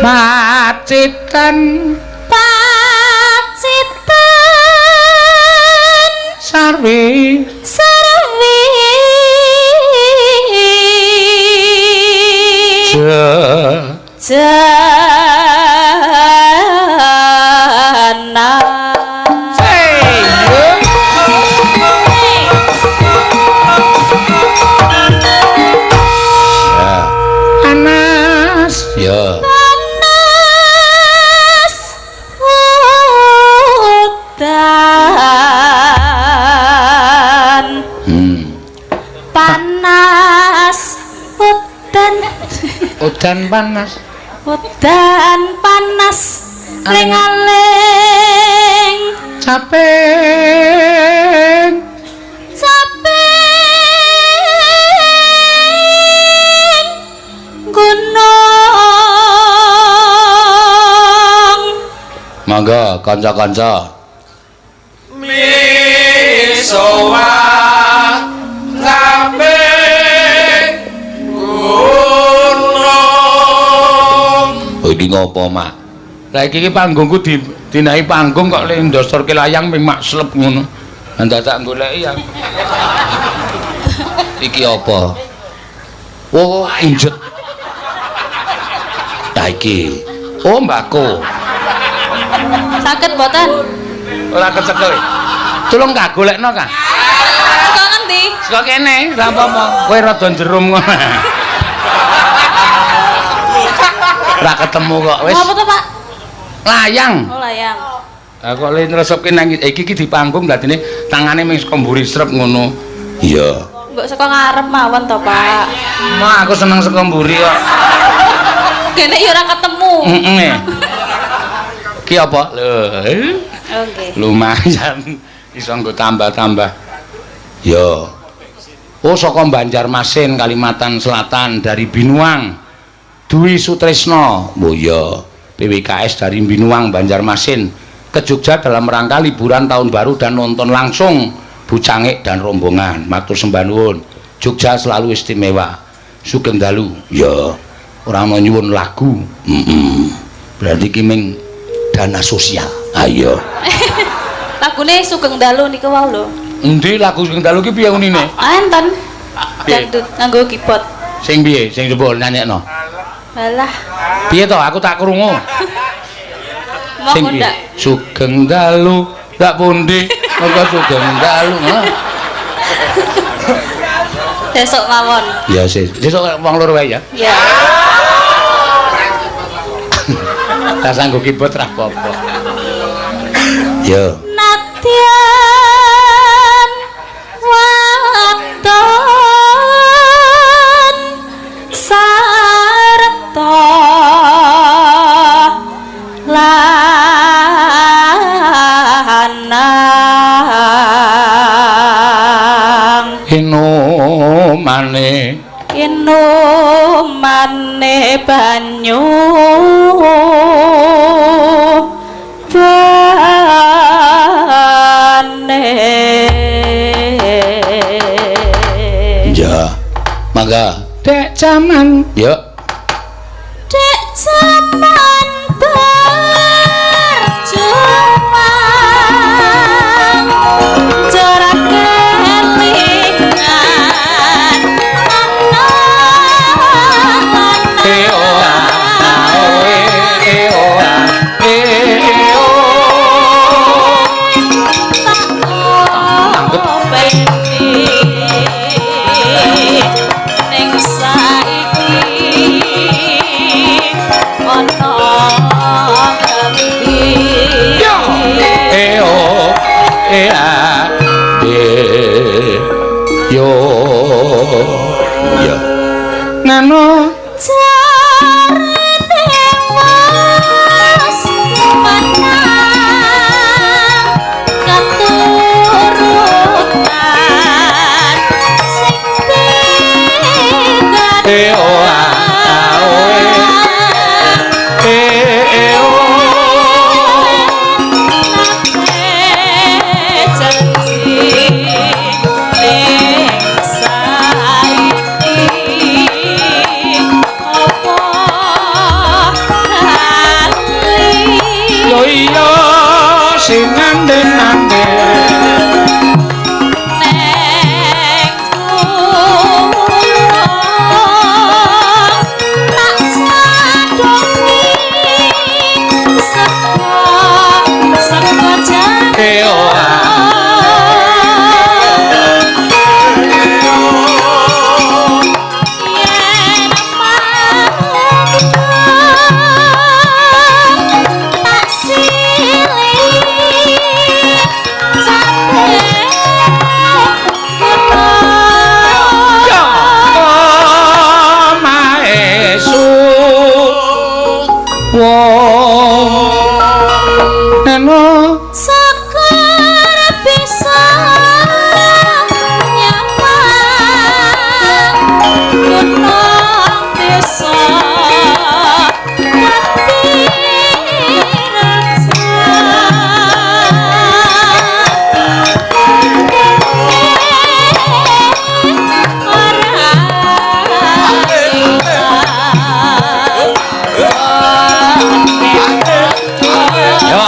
Pacitan pacitan sarwi sarwi jana. Panas ya. Panas udan. Udan panas. Udan panas ling-aling caping caping gunung. Monggo kanca-kanca misowa caping gunung. Iki ngopo, Mak? Lah iki panggungku dinahi panggung kok le ndostorke layang ming mak slep ngono. Ndadak goleki ya. Iki apa? Oh, injet. Nah iki. Oh, mbako. Saged mboten? Ora kecekel. Tulung kak golekno kak. Saka ngendi? Saka kene, ora apa-apa. Kowe rada jerum ngono. Ora ketemu kok wis. Apa to, Pak? Layang. Oh, layang. Lah kok le nresepke nang iki iki di panggung dadine tangane mung saka mburi srep ngono. Iya. Mbok saka ngarep mawon to, Pak. Ma aku seneng saka mburi kok. Kene ya ora ketemu. Heeh. Ki apa? Lho. Oh, nggih. Lumayan iso nggo tambah-tambah. Ya. Oh saka Banjarmasin, Kalimantan Selatan dari Binuang. Dwi Sutresno. Oh iya, PWKS dari Binuang Banjarmasin ke Jogja dalam rangka liburan tahun baru dan nonton langsung Bu Cangik dan rombongan. Matur sembah nuwun. Jogja selalu istimewa. Sugeng dalu. Ya, ora ana nyuwun lagu. Heeh. Berarti ki ming dana sosial. Ayo. Lagune Sugeng Dalu niku wau lho. Endi lagu Sugeng Dalu ki piye unine? Enten. Piye? Dangdut nganggo keyboard. Sing piye? Sing coba nanyekno. Alah, Piye to? Aku tak krungu. Sing monggo piye? ndak. Sugeng Dalu, tak pundi? Monggo Sugeng Dalu. Hah? Besok mawon. Ya sih. Sesuk wong loro wae ya. Ya. Tak sanggup keyboard ra apa-apa. Yo. Nadyan wadon sarta lanang Inumane inumane banyu bane. Ya. Mangga. Dek jaman. Yo. Dek jaman berjuang jarak kelingan E o a o e o a e o. Ning saiki ana ngendi? E o e a e yo. Ya. Nano Jarene wis menang keturunan sing E o a o e e o. Janji ning saiki apa lali? Yo iya sing nganden-anden. Neng kula tak sadongi saka saka E o a. Yen tak silih capek Ya omahe suwo neno Sekar bisa nyamang gunung desa dadi raja. Ora ya.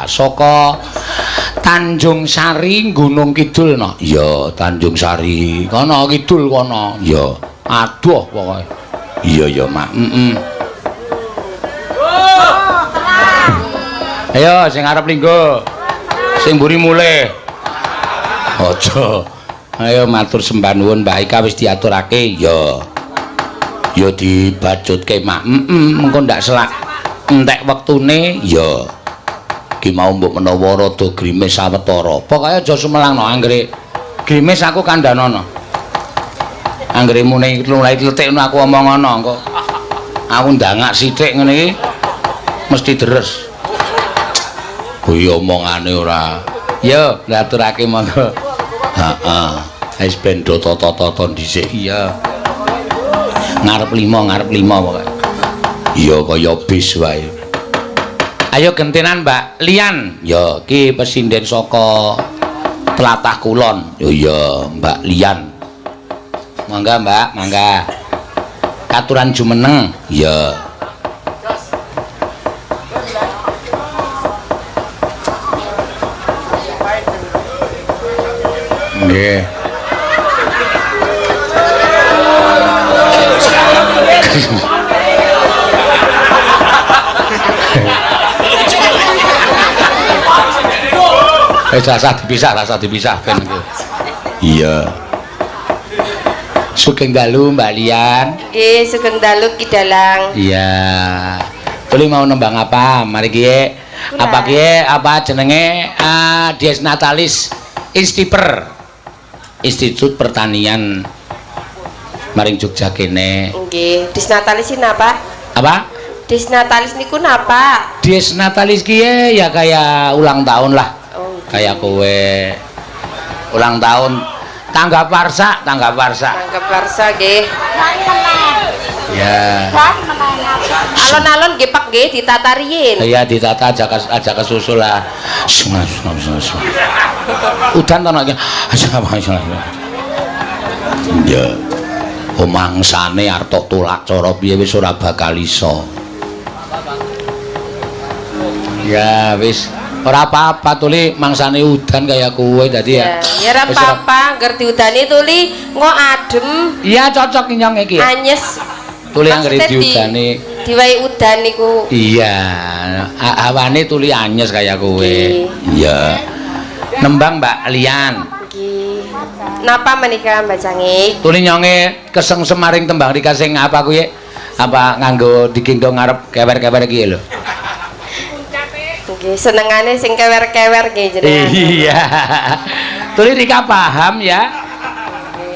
Ika saka Tanjung Sari Gunung Kidul no. Iya, Tanjung Sari. Kono kidul kono. Iya. Aduh pokoke. Iya ya, Mak. Heeh. Ayo sing arep linggo. Sing mburi mulih. Aja. Ayo matur sembah nuwun Mbak Ika wis diaturake. Ya. Ya dibacutke, Mak. Heeh, mengko ndak selak entek wektune. Ya. Ki mau mbok menawa rada grimis sawetara. Pokoke aja sumelangno anggere grimis aku kandhanono. Anggere muni mulai kletik ngono aku omong ngono engko. Aku ndangak sithik ngene iki mesti deres. Kuwi omongane ora. Yo, ngaturake monggo. Heeh. Wis ben do tata-tata dhisik. Iya. Ngarep lima pokoke. Iya kaya bis wae. Ayo gentenan Mbak Lian. Ya iki pesinden saka Tlatah Kulon. Oh iya, Mbak Lian. Mangga Mbak, mangga. Katuran jumeneng. Iya. Nggih. Rasa dipisah ben iku. Iya. Sugeng dalu Mbak Lian. Nggih, sugeng dalu Ki Dalang. Iya. Tuli mau nembang apa? Mari kiye. Apa kiye? Apa jenenge? Dies Natalis Instiper. Institut Pertanian maring Jogja kene. Nggih, Dies Natalis iki napa? Apa? Dies Natalis niku napa? Dies Natalis kiye ya kayak ulang tahun lah. Kayak kowe ulang tahun tanggap warsa, tanggap warsa. Tanggap warsa nggih. Ya. Alon-alon nggih Pak nggih ditata riyin. Iya ditata aja kesusul lah. Udan to nek. Ya. Omangsane arep tolak cara piye wis ora bakal iso. Ya wis ora apa-apa tuli mangsane udan kaya kowe dadi ya. Ya ora apa-apa, ngger diudani tuli engko adem. Iya cocok inyong iki. Anyes. Tuli anggere diudani. Diwai udan niku. Iya, awane tuli anyes kaya kowe. Iya. Nembang Mbak Lian. Nggih. Napa menika Mbak Cangik? Tuli nyonge kesengsem maring tembang rika sing apa kuwi? Apa nganggo digendong ngarep kewer-kewer iki lho. Nggih, senengane sing kewer-kewer nggih jenengan. Iya. Tuli Rika paham ya?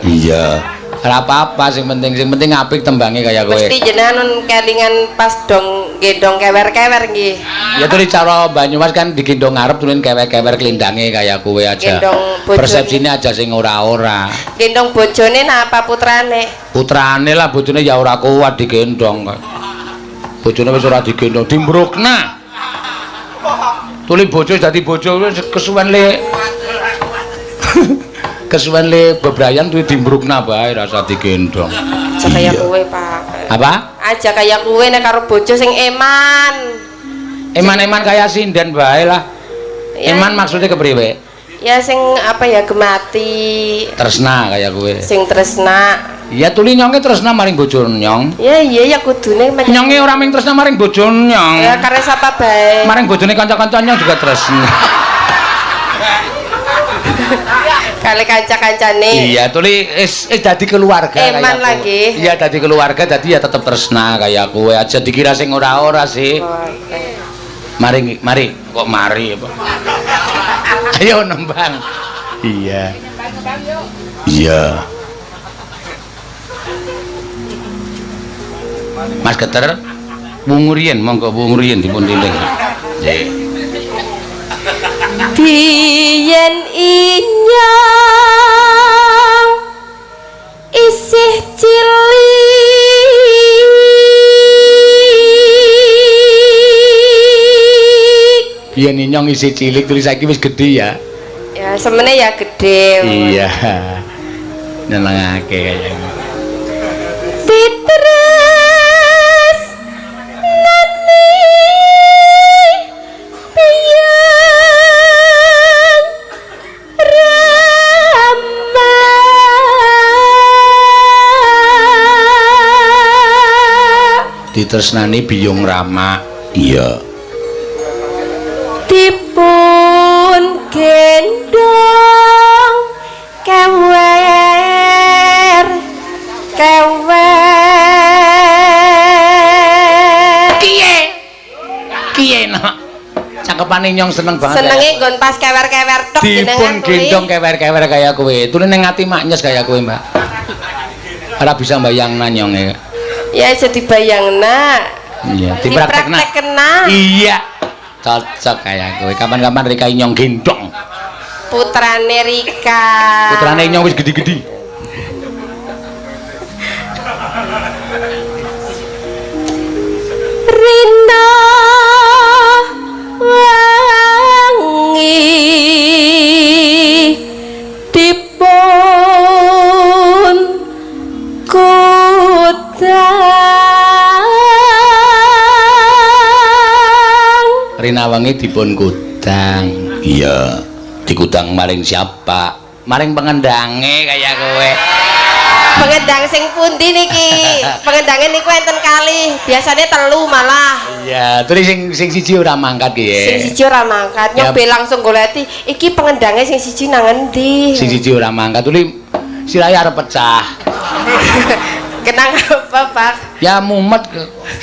Iya. Ora apa-apa sing penting apik tembange kaya kowe. Mesti jenengan kelingan pas dong gendong kewer-kewer nggih. Ya tuli cara Banyumas kan digendong ngarep tulin kewer-kewer klindange kaya kowe aja. Persepsine aja sing ora-ora. Gendong bojone napa putrane? Putrane lah, bojone ya ora kuat digendong. Bojone wis ora digendong, dimbrukna. Tuli bojo dadi bojo kesuwen le kesuwen le bebrayan tuli dimbrukna bae rasa digendong. Aja kaya kowe, Pak. Apa? Aja kaya kowe nek karo bojo sing eman. Eman-eman kaya sinden bae lah. Ya. Eman maksudnya kepriwe? Ya sing apa ya gemati. Tresna kaya kowe. Sing tresna. Ya tuli nyonge tresna maring bojo nyong. Ya iya ya kudune nyonge ora ming tresna maring bojo nyong. Ya kare sapa bae. Maring bojone kanca-kanca nyong juga tresna. Kali kanca-kancane. Iya tuli wis dadi keluarga kaya. Eman lagi. Iya dadi keluarga dadi ya tetep tresna kaya kowe aja dikira sing ora-ora sih. Mari mari kok mari apa. Ayo nembang. Iya. Iya. Mas Geter wungu riyen monggo wungu riyen dipun tiling. Nggih. Biyen inyong isih cilik Biyen inyong isih cilik terus saiki wis gedhe ya. Ya semene ya gedhe. Iya. Nyenengake kaya ngono. Titres nani piye Ditresnani Biyung Rama. Iya. Dipun gendong kewer kewer. Kiye? Kiye nok? Cakepane nyong seneng banget. Senenge nggon pas kewer-kewer tok dipun gendong kewer-kewer kaya kowe. Tuli ning ati maknyes kaya kowe, Mbak. Ora bisa mbayangna nyonge. Ya aja dibayangna. Iya, dipraktekna. Dipraktekna. Iya. Cocok kaya kowe. Kapan-kapan Rika nyong gendong. Putrane Rika. Putrane nyong wis gedhi-gedhi. Rina wangi dipun kudang. Rina wangi dipun kudang. Iya, dikudang maring siapa? Maring pengendange kaya kowe. Pengendang sing pundi niki? Pengendange niku enten kalih, biasane telu malah. Iya, terus sing siji ora mangkat ki. Sing siji ora mangkat, nyobe langsung goleti, iki pengendange sing siji nang endi? Sing siji ora mangkat, tuli sirahe arep pecah. Kenang apa, Pak? Ya mumet,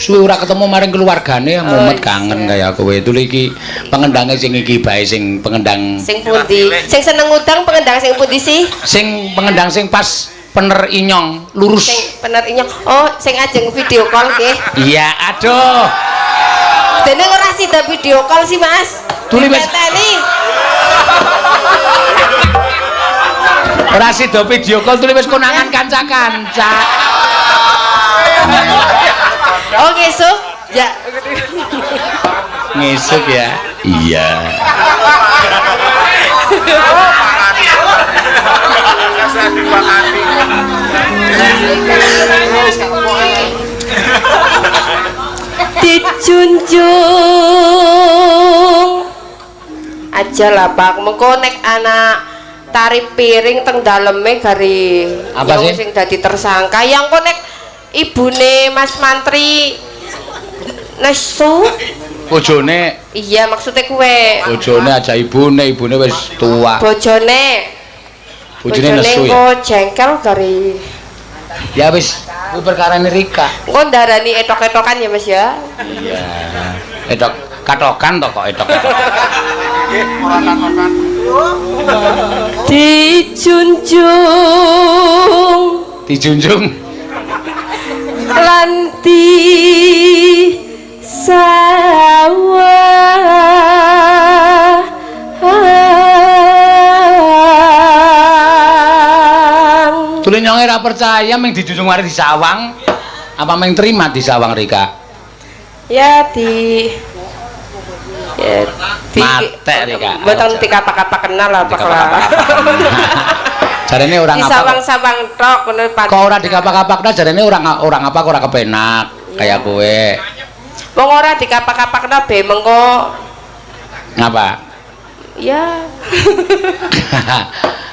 suwe ora ketemu maring keluargane, mumet kangen kaya kowe. Tuli iki pengendange sing iki bae sing pengendang sing pundi? Sing seneng ngudang pengendang sing pundi sih? Sing pengendang sing pas pener inyong lurus. Sing pener inyong. Oh, sing ajeng video call nggih. Iya, aduh. Dene ora sida video call sih, Mas. Tuli wis ora sida video call tuli wis konangan kanca-kanca. Oh, ngesuk. Ya. Ngesuk ya. Iya. Dijunjung aja lah Pak, mengko nek anak tari piring teng daleme gari apa sih sing dadi tersangka yang kok nek ibune Mas Mantri nesu bojone. Iya maksudnya kue bojone aja ibune, ibune wis tua. Bojone nesu ya. Jengkel gari. Ya wis, kuwi perkarane Rika. Engko ndarani etok-etokan ya Mas ya. Iya. Etok katokan to kok etok-etokan. Nggih, ora katokan. Dijunjung. Dijunjung. Lan di sawah. Tuli nyonge ora percaya ming dijunjung mari disawang. Apa ming terima disawang Rika? Ya di ya di matek Rika. Mboten dikapak-kapak kenal lah Pak lah. Jarene ora ngapa. Disawang-sawang tok ngono Pak. Kok ora dikapak-kapakna jarene ora ora ngapa ora kepenak kaya kowe. Wong ora dikapak-kapakna be mengko ngapa? Ya.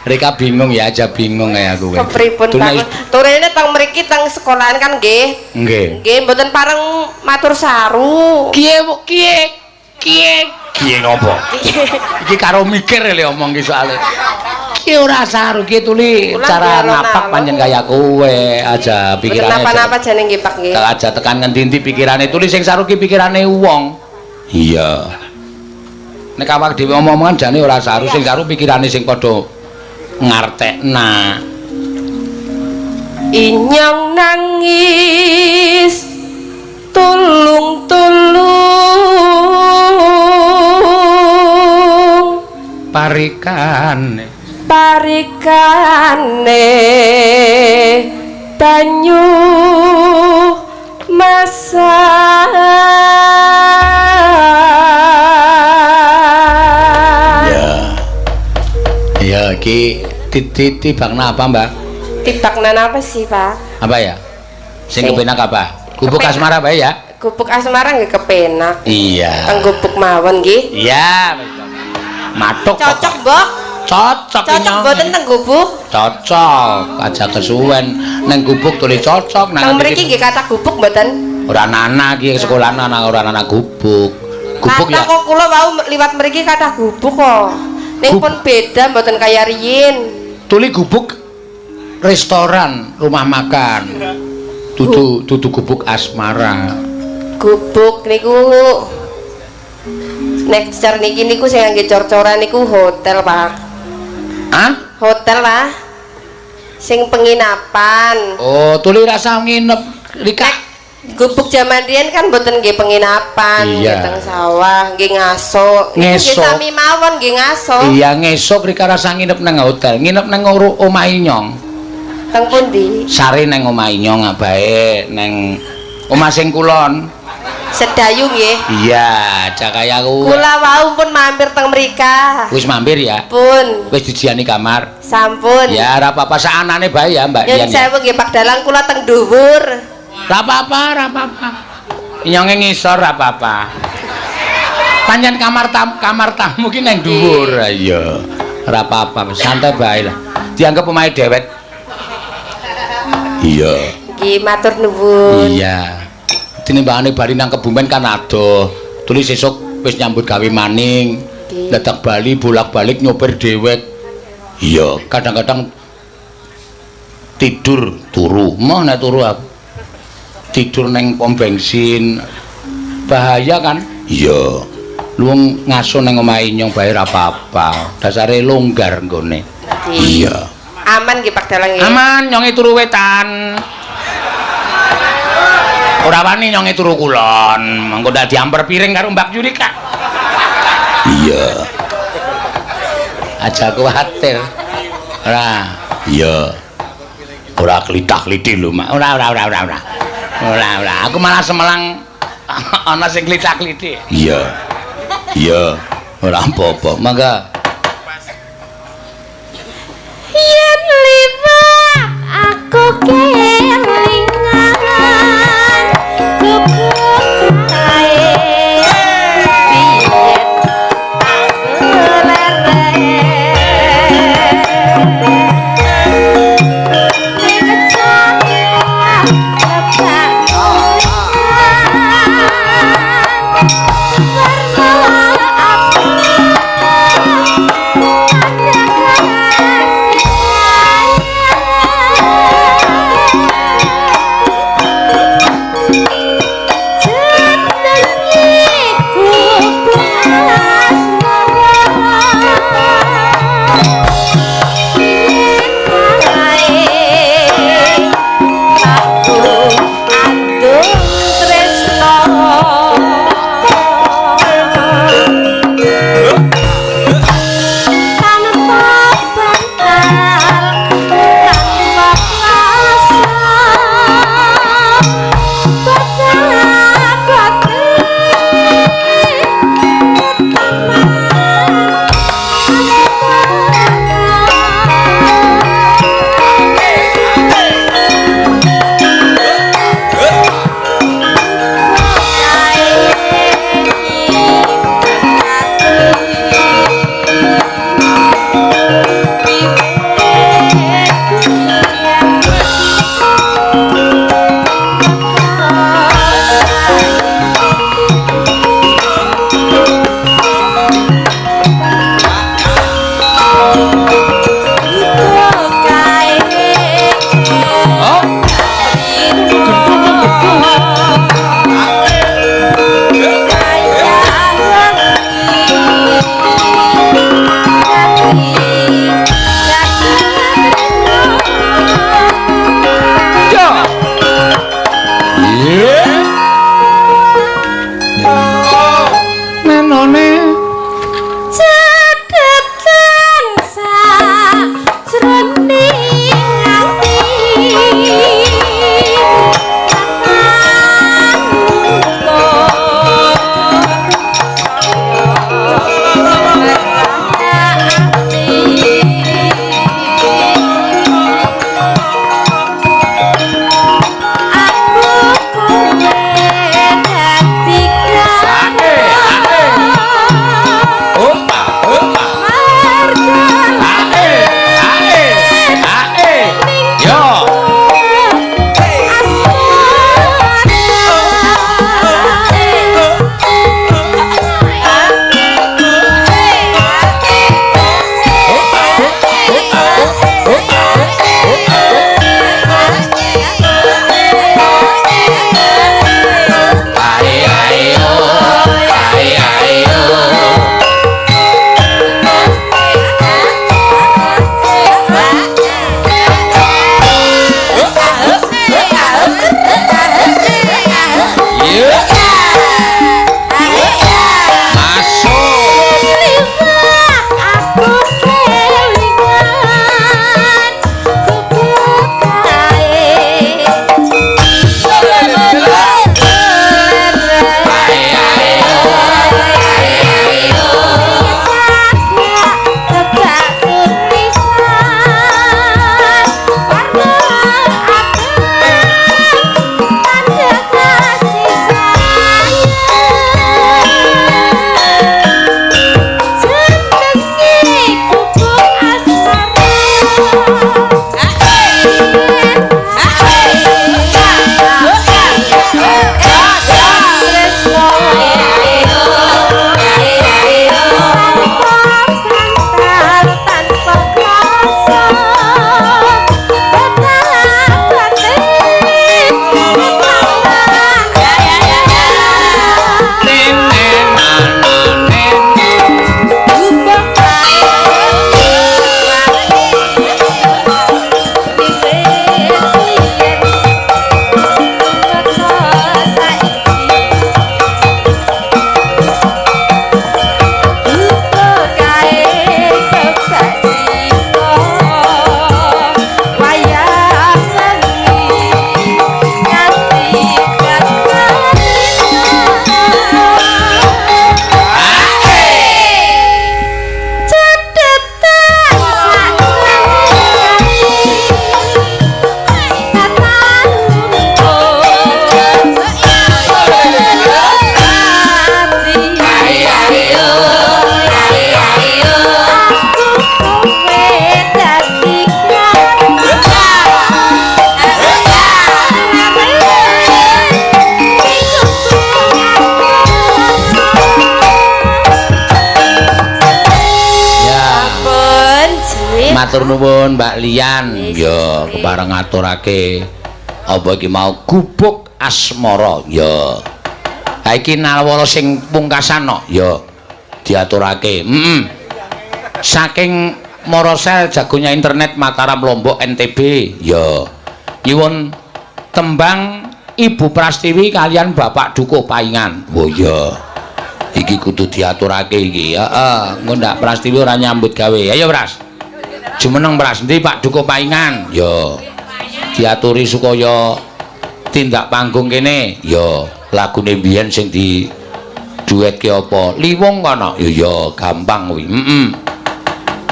Rika bingung ya, aja bingung kaya kowe. Kepripun Pak? Turene teng mriki teng sekolahan kan nggih. Nggih. Nggih mboten pareng matur saru. Kiye kiye kiye kiye ngopo? Iki karo mikir le omong ki soalé. Ki ora saru ki tuli cara ngapak pancen kaya kowe aja pikirane. Napa-napa jane nggih Pak nggih. Aja tekan ngendi-endi pikirane tuli sing saru ki pikirane wong. Iya. Nek awak dhewe omong-omongan jane ora saru, sing saru pikirane sing padha ngartekna. Inyong nangis tulung-tulung parikane parikane banyu masak. Ya. Ya iki tibakna apa, Mbak? Tibakna apa sih, Pak? Apa ya? Sing kepenak apa? Gubuk asmara bae ya? Gubuk asmara nggih kepenak. Iya. Teng gubuk mawon nggih. Iya. Matuk. Cocok, Mbok. Cocok. Cocok mboten teng gubuk? Cocok. Aja kesuwen neng gubuk tulis cocok nang mriki nggih kata gubuk mboten? Ora nana iki sekolah nana ora nana gubuk. Gubuk Kathah ya. kok kula wau liwat mriki kathah gubuk kok. Ning pun beda mboten kaya riyin. Tuli gubuk restoran, rumah makan. Dudu dudu gubuk asmara. Gubuk niku nek car niki niku sing ngangge cor-coran niku hotel, Pak. Hah? Hotel lah. Sing penginapan. Oh, tuli rasa nginep Rika. Gubuk jaman riyen kan mboten nggih penginapan, nggih teng sawah, nggih ngaso. Niku nggih Ngesok. sami mawon nggih ngaso. Iya, ngesuk Rika rasa nginep nang hotel, nginep nang omahe nyong. Teng pundi? Sare nang omahe nyong abahe nang omah sing kulon. Sedayu nggih. Iya, cakaya aku. Kula wau pun mampir teng mrika. Wis mampir ya? Pun. Wis dijiani kamar. Sampun. Ya, ora apa-apa saanane bae ya, Mbak Nyun Dian. ya. sewu nggih Pak Dalang kula teng dhuwur. Ora apa-apa, ora apa-apa. Nyonge ngisor ora apa-apa. Pancen kamar tamu ki nang dhuwur. Iya. Ora apa-apa, santai bae lah. Dianggep omahe dewek. Iya. Nggih matur nuwun. Iya. Tinimbangane bali nang Kebumen kan adoh. Tulis sesuk wis nyambut gawe maning. Dadak bali bolak-balik nyopir dewek. Iya, kadang-kadang tidur turu. Moh nek turu aku. Tidur neng pom bensin. Bahaya kan? Iya. Luwung ngaso neng omahe nyong bae ora apa-apa. Dasare longgar nggone. Iya. Aman nggih Pak Dalang nggih. Aman nyonge turu wetan. Ora wani nyonge turu kulon, mengko ndak diamper piring karo Mbak Yurika. Iya. Aja kuwatir. Ora. Iya. Ora klithah-klithih lho, Mak. Ora ora ora ora ora. Ora ora, aku malah semelang ana sing klithah-klithih. Iya. Iya. Ora apa-apa. Mangga. Yen liwat aku kelingan gubuk kae biyen Matur nuwun Mbak Lian. Ya, kepareng ngaturake apa iki mau gubuk asmara. Ya. Ha iki nawara sing pungkasan no. Ya. Diaturake. Heeh. Saking Morosel jagonya internet Mataram Lombok NTB. Ya. Nyuwun tembang Ibu Prastiwi kalian Bapak Dukuh Paingan. Oh iya. Iki kudu diaturake iki. Heeh, engko ndak Prastiwi ora nyambut gawe. Ayo Pras. Jumeneng Pras, ndi Pak Dukuh Paingan? Ya. Diaturi supaya tindak panggung kene. Ya, lagune mbiyen sing di duetke apa? Liwung kono. Ya ya, gampang kuwi. Heeh.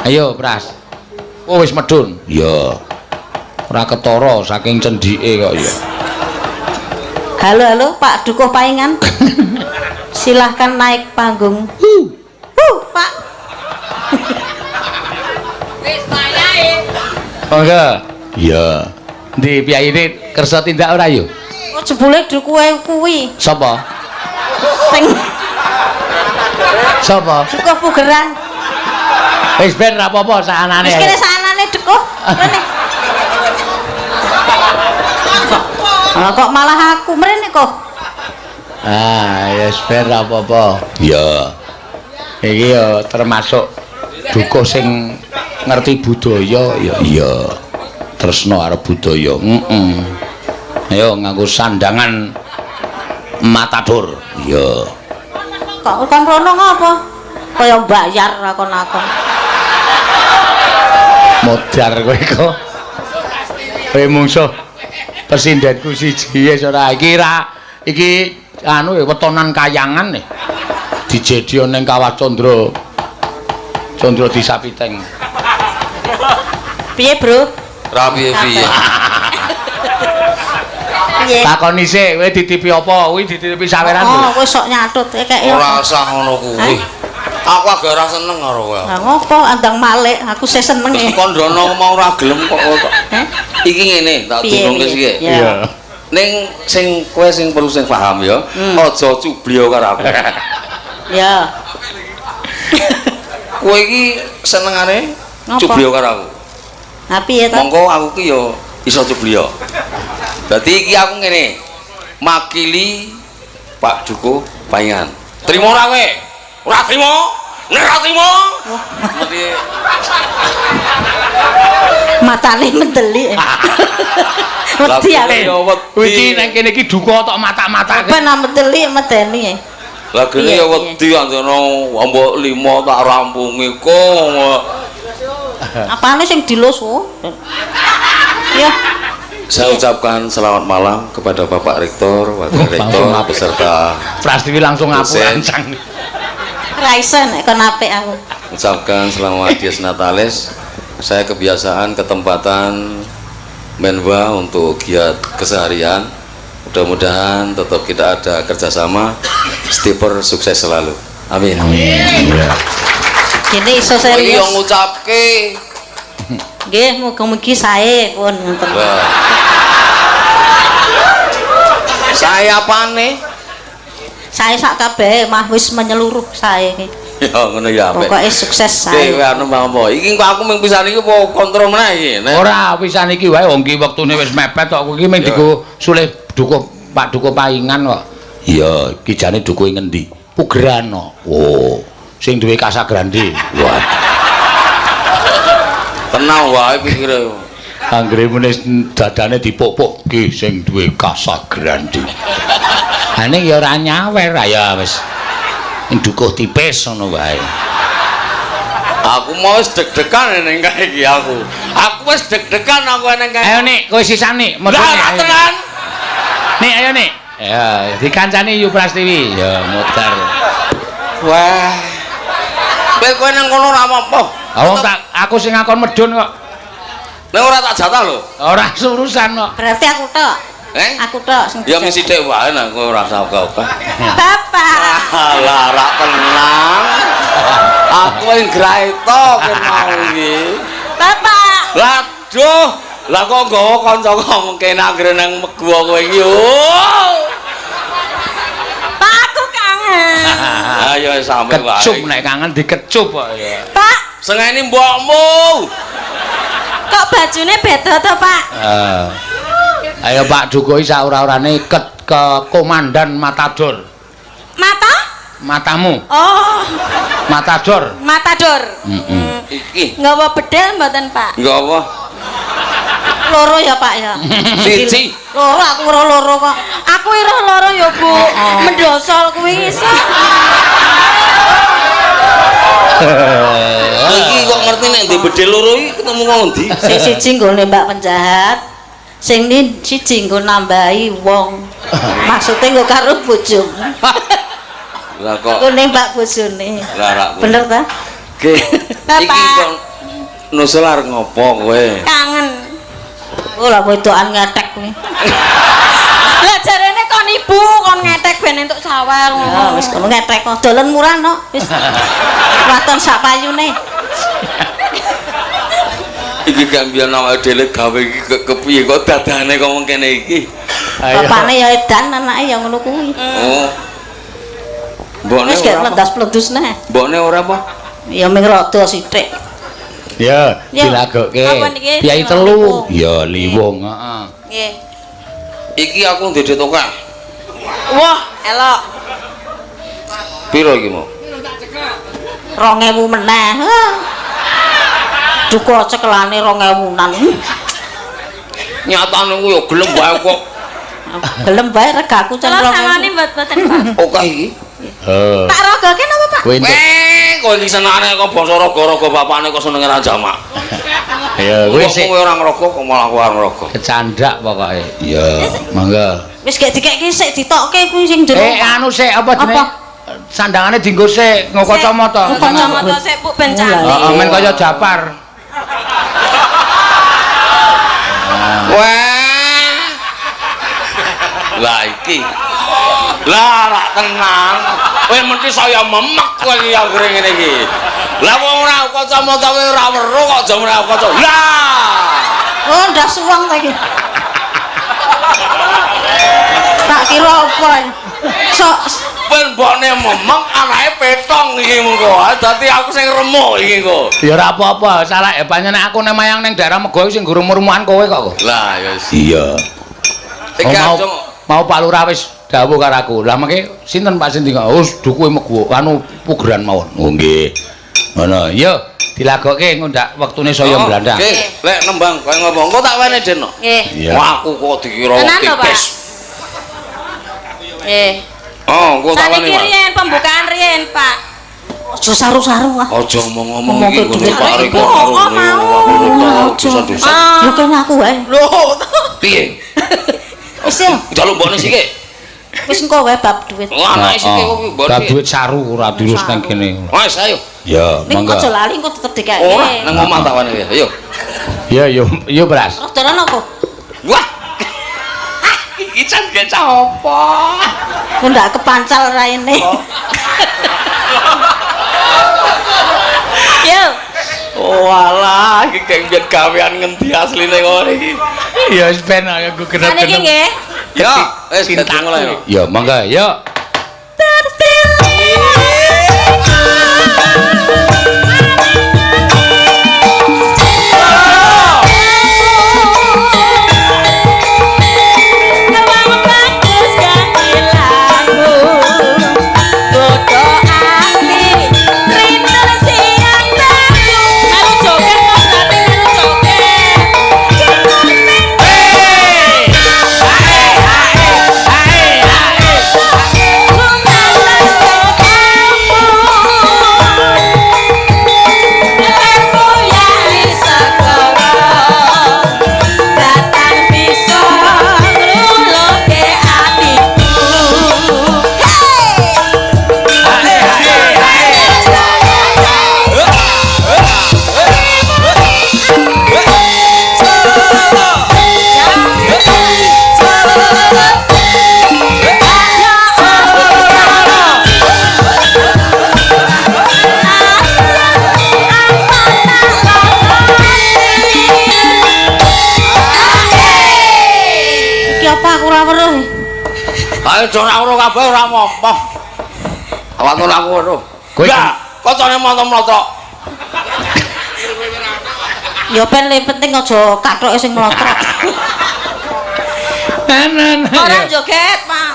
Ayo Pras. Oh wis medhun. Ya. Ora ketara saking cendhike kok ya. Halo halo Pak Dukuh Paingan. Silahkan naik panggung. Pak. Monggo. Iya. Ndi piyayine kersa tindak ora yo? Oh jebule dukuhe kuwi. Sapa? Sing Sapa? Dukuh Pugeran. Wis ben ora apa-apa sakanane. Wis kene sakanane dukuh. Rene. Lah kok malah aku mrene kok. Ah, ya wis ben ora apa-apa. Iya. Iki ya termasuk dukuh sing ngerti budaya ya iya. Tresno arep budaya. Heeh. Ayo nganggo sandangan matador. Iya. Kok kon rono ngapa? Kaya bayar akon-akon. Modar kowe kok. Kowe mungsuh pesindenku siji wis ora iki ra iki anu wetonan kayangan nih. Dijedion ning Kawah Candra. Candra Disapiteng. Piye, Bro? Ra piye-piye. Piye? Takoni sik, kowe dititipi apa? Kuwi dititipi saweran lho. Oh, kowe sok nyatut keke. Ora usah ngono kuwi. Aku agak ora seneng karo kowe. Lah ngopo andang malik, aku sih seneng e. Kandhana mau ora gelem kok kok. Heh? Iki ngene, tak durungke sik. Iya. Ning sing kowe sing perlu sing paham ya, aja cublio karo aku. Ya. Kowe iki senengane cublio karo aku. Ha piye to? Monggo aku ki ya iso cublio. Dadi iki aku ngene. Makili Pak Dukuh Paingan. Trimo ora kowe? Ora trimo? Nek ora trimo? Mesti matane mendelik. Wedi aku. Ya wedi. Kuwi iki nang kene iki duka tok mata-matake. Ben mendelik medeni. Lah gene ya wedi anjono mbok 5 tak rampungi kok. Apane sing dilus? Ya. Saya ucapkan selamat malam kepada Bapak Rektor, Wakil Rektor beserta Prastiwi langsung ngapu rancang. Ra iso nek kon apik aku. Ucapkan selamat Dies Natalis. Saya kebiasaan ketempatan Menwa untuk giat keseharian. Mudah-mudahan tetap kita ada kerjasama. Stiper sukses selalu. Amin. Iya. Gini iso serius. Iki yo ngucapke. Nggih, mugi-mugi sae pun ngoten. Sae apane? Sae sak kabehe mah wis menyeluruh sae iki. Ya ngono ya apik. Pokoke sukses sae. Kowe anu apa? Iki kok aku mung pisan iki apa kontrol meneh iki? Ora, pisan iki wae wong iki wektune wis mepet kok iki mung digo sulih dukuh Pak Dukuh Paingan kok. Iya, iki jane dukuhe ngendi? Pugeran kok. Oh, sing duwe Casa Grande. Wah. Tenang wae pikire. Anggere muni dadane dipuk-puk ki sing duwe Casa Grande. Ane ya ora nyawer ya wis. Dukuh tipis ngono wae. Aku mau wis deg-degan ning kae iki aku. Aku wis deg-degan aku ning kae. Ayo Nik, kowe sisan Nik, medune. Lah tenan. Nik, ayo Nik. Ya, dikancani Yu Prastiwi. Ya, muter. Wah. Kowe kowe nang kono ora apa-apa. Wong tak aku sing ngakon medun kok. Nek ora tak jatah lho. Ora urusan kok. Berarti aku tok. Eh? Aku tok sing ya mesti sithik wae nek kowe ora usah ogah-ogah. Bapak. Lah ora tenang. Aku ing graeto kowe mau iki. Bapak. Lah aduh, lah kok nggawa kanca ngomong kene anggere nang meguwa kowe iki. Oh. Pak aku kangen. Ayo sampe wae. Kecup nek kangen dikecup kok ya. Pak. Sengeni mbokmu. Kok bajune beda to, Pak? Ayo Pak Duko iki saura-urane ke komandan Matador. Mata? Matamu. Oh, Matador. Matador. Heeh. Iki Nggawa bedel mboten, Pak? nggawa Loro ya, Pak ya. siji. Loro aku ora loro kok. Aku ira loro ya, Bu. Mendosol kuwi iso. Iki kok ngerti nek ndek bedhel loro iki ketemu kok ngendi? Sing siji nggo nembak penjahat, sing siji nggo nambahi wong. Maksudnya nggo karo bojomu. Lah kok Nggo nembak bojone. lah rak. Bener ta? Nggih. Bapak. Iki kok nusul arep ngopo kowe? Kangen. Oh lah wedokan ngetek kuwi. Lah jarene kon ibu kon ngetek ben entuk sawal Ya ngono. wis kono ngetek kok dolen murah no. Wis. Waton sak payune. Iki gambian awake dhewe gawe iki kepiye kok dadane kok mengkene iki? Bapakne ya edan, anake ya ngono kuwi. Oh. Mbokne Wis gak ora apa? plendas-plendus neh. Mbokne ora apa? Ya ming rada sithik. Ya, Ya. dilagokke. Apa niki? Piyai telu. Ya, liwung, heeh. Nggih. Iki aku ndek duit akeh. Wah, elok. Piro iki mau? 2000 meneh. Hah. Duka cekelane 2000-an. Nyatane ku ya gelem wae kok. Gelem bae regaku cen Kula sangone 2000. mboten Pak. Akeh iki. Heeh. Tak rogoke napa, Pak? Kowe entuk. Weh, kowe iki senengane kok bangsa raga-raga bapakne kok senenge ra jamak. Ya, kowe Kok sik kowe ora ngrogo kok malah kowe ora ngrogo. kecandak pokoke. Ya, monggo. Wis gek dikek sik ditokke kuwi sing jero. Anu sik apa jenenge? Apa? Sandangane dienggo sik nggo kacamata. Nggo kacamata sik Bu ben cantik. Heeh, men kaya Japar. Wah. Lah iki. Lah rak tenan. Kowe mesti saya memek kowe iki anggere ngene iki. Lah wong ora kacamata kowe ora weruh kok jam ora kaca. Lah. Oh, ndas uang ta iki. Tak kira apa. Sok Ben mbokne memek anake petong iki mengko. Dadi aku sing remuk iki engko. Ya ora apa-apa, salah ya pancen aku nek mayang ning daerah Mego sing ngurung-urungan kowe kok. Lah ya wis. Iya. Iki Oh, aja mau Pak Lurah wis dawuh karo aku. Lah mengke sinten Pak sing dinggo? Oh, dukuhe Mego anu pugeran mawon. Oh nggih. Ngono. Yo dilagokke ngundak wektune saya mblandang. Nggih, lek nembang kaya ngopo? Engko tak wene Den. no. Nggih. Iya. Wah, aku kok dikira Tenan lho, Pak. tipis. Nggih. Oh, engko tak wene. Saniki Pak. riyen pembukaan riyen, Pak. aja saru-saru ah. Aja ngomong-ngomong Ngomong iki ke nggone duit. Pak Riko Ibu, karo kok mau? Aja. dosa-dosa. Ya kene aku wae. Lho. Piye? Wis ya, Njaluk mbokne sithik. wis engko wae bab duit. Oh, anake sithik kok kuwi mbokne. Bab duit saru ora diurus nang kene. Wes, ayo. Ya, Ning monggo. aja lali engko tetep dikeke. Ora nang omah tak wene. Ayo. Ya yo yo Bras. Terus dolan apa? Wah. Iki jan gecah apa? Ku ndak kepancal raine. Yo. Oh alah, iki geng biyen gawean ngendi asline ngono iki. Ya wis ben aku Saniki nggih. Ya, wis dadi mulai. yo. Ya monggo yo. Kawang bagus kandilangu. Bodo ati rinten siang dalu. Melu joget kok berarti melu joget. Iki apa aku ora weruh. Ayo aja ora weruh kabeh ora apa-apa. Awakmu ora weruh. Kowe Lah, kocone mata mlotrok. Ya ben le penting aja kathoke sing mlotrok. Nanan. Ora joget, Pak.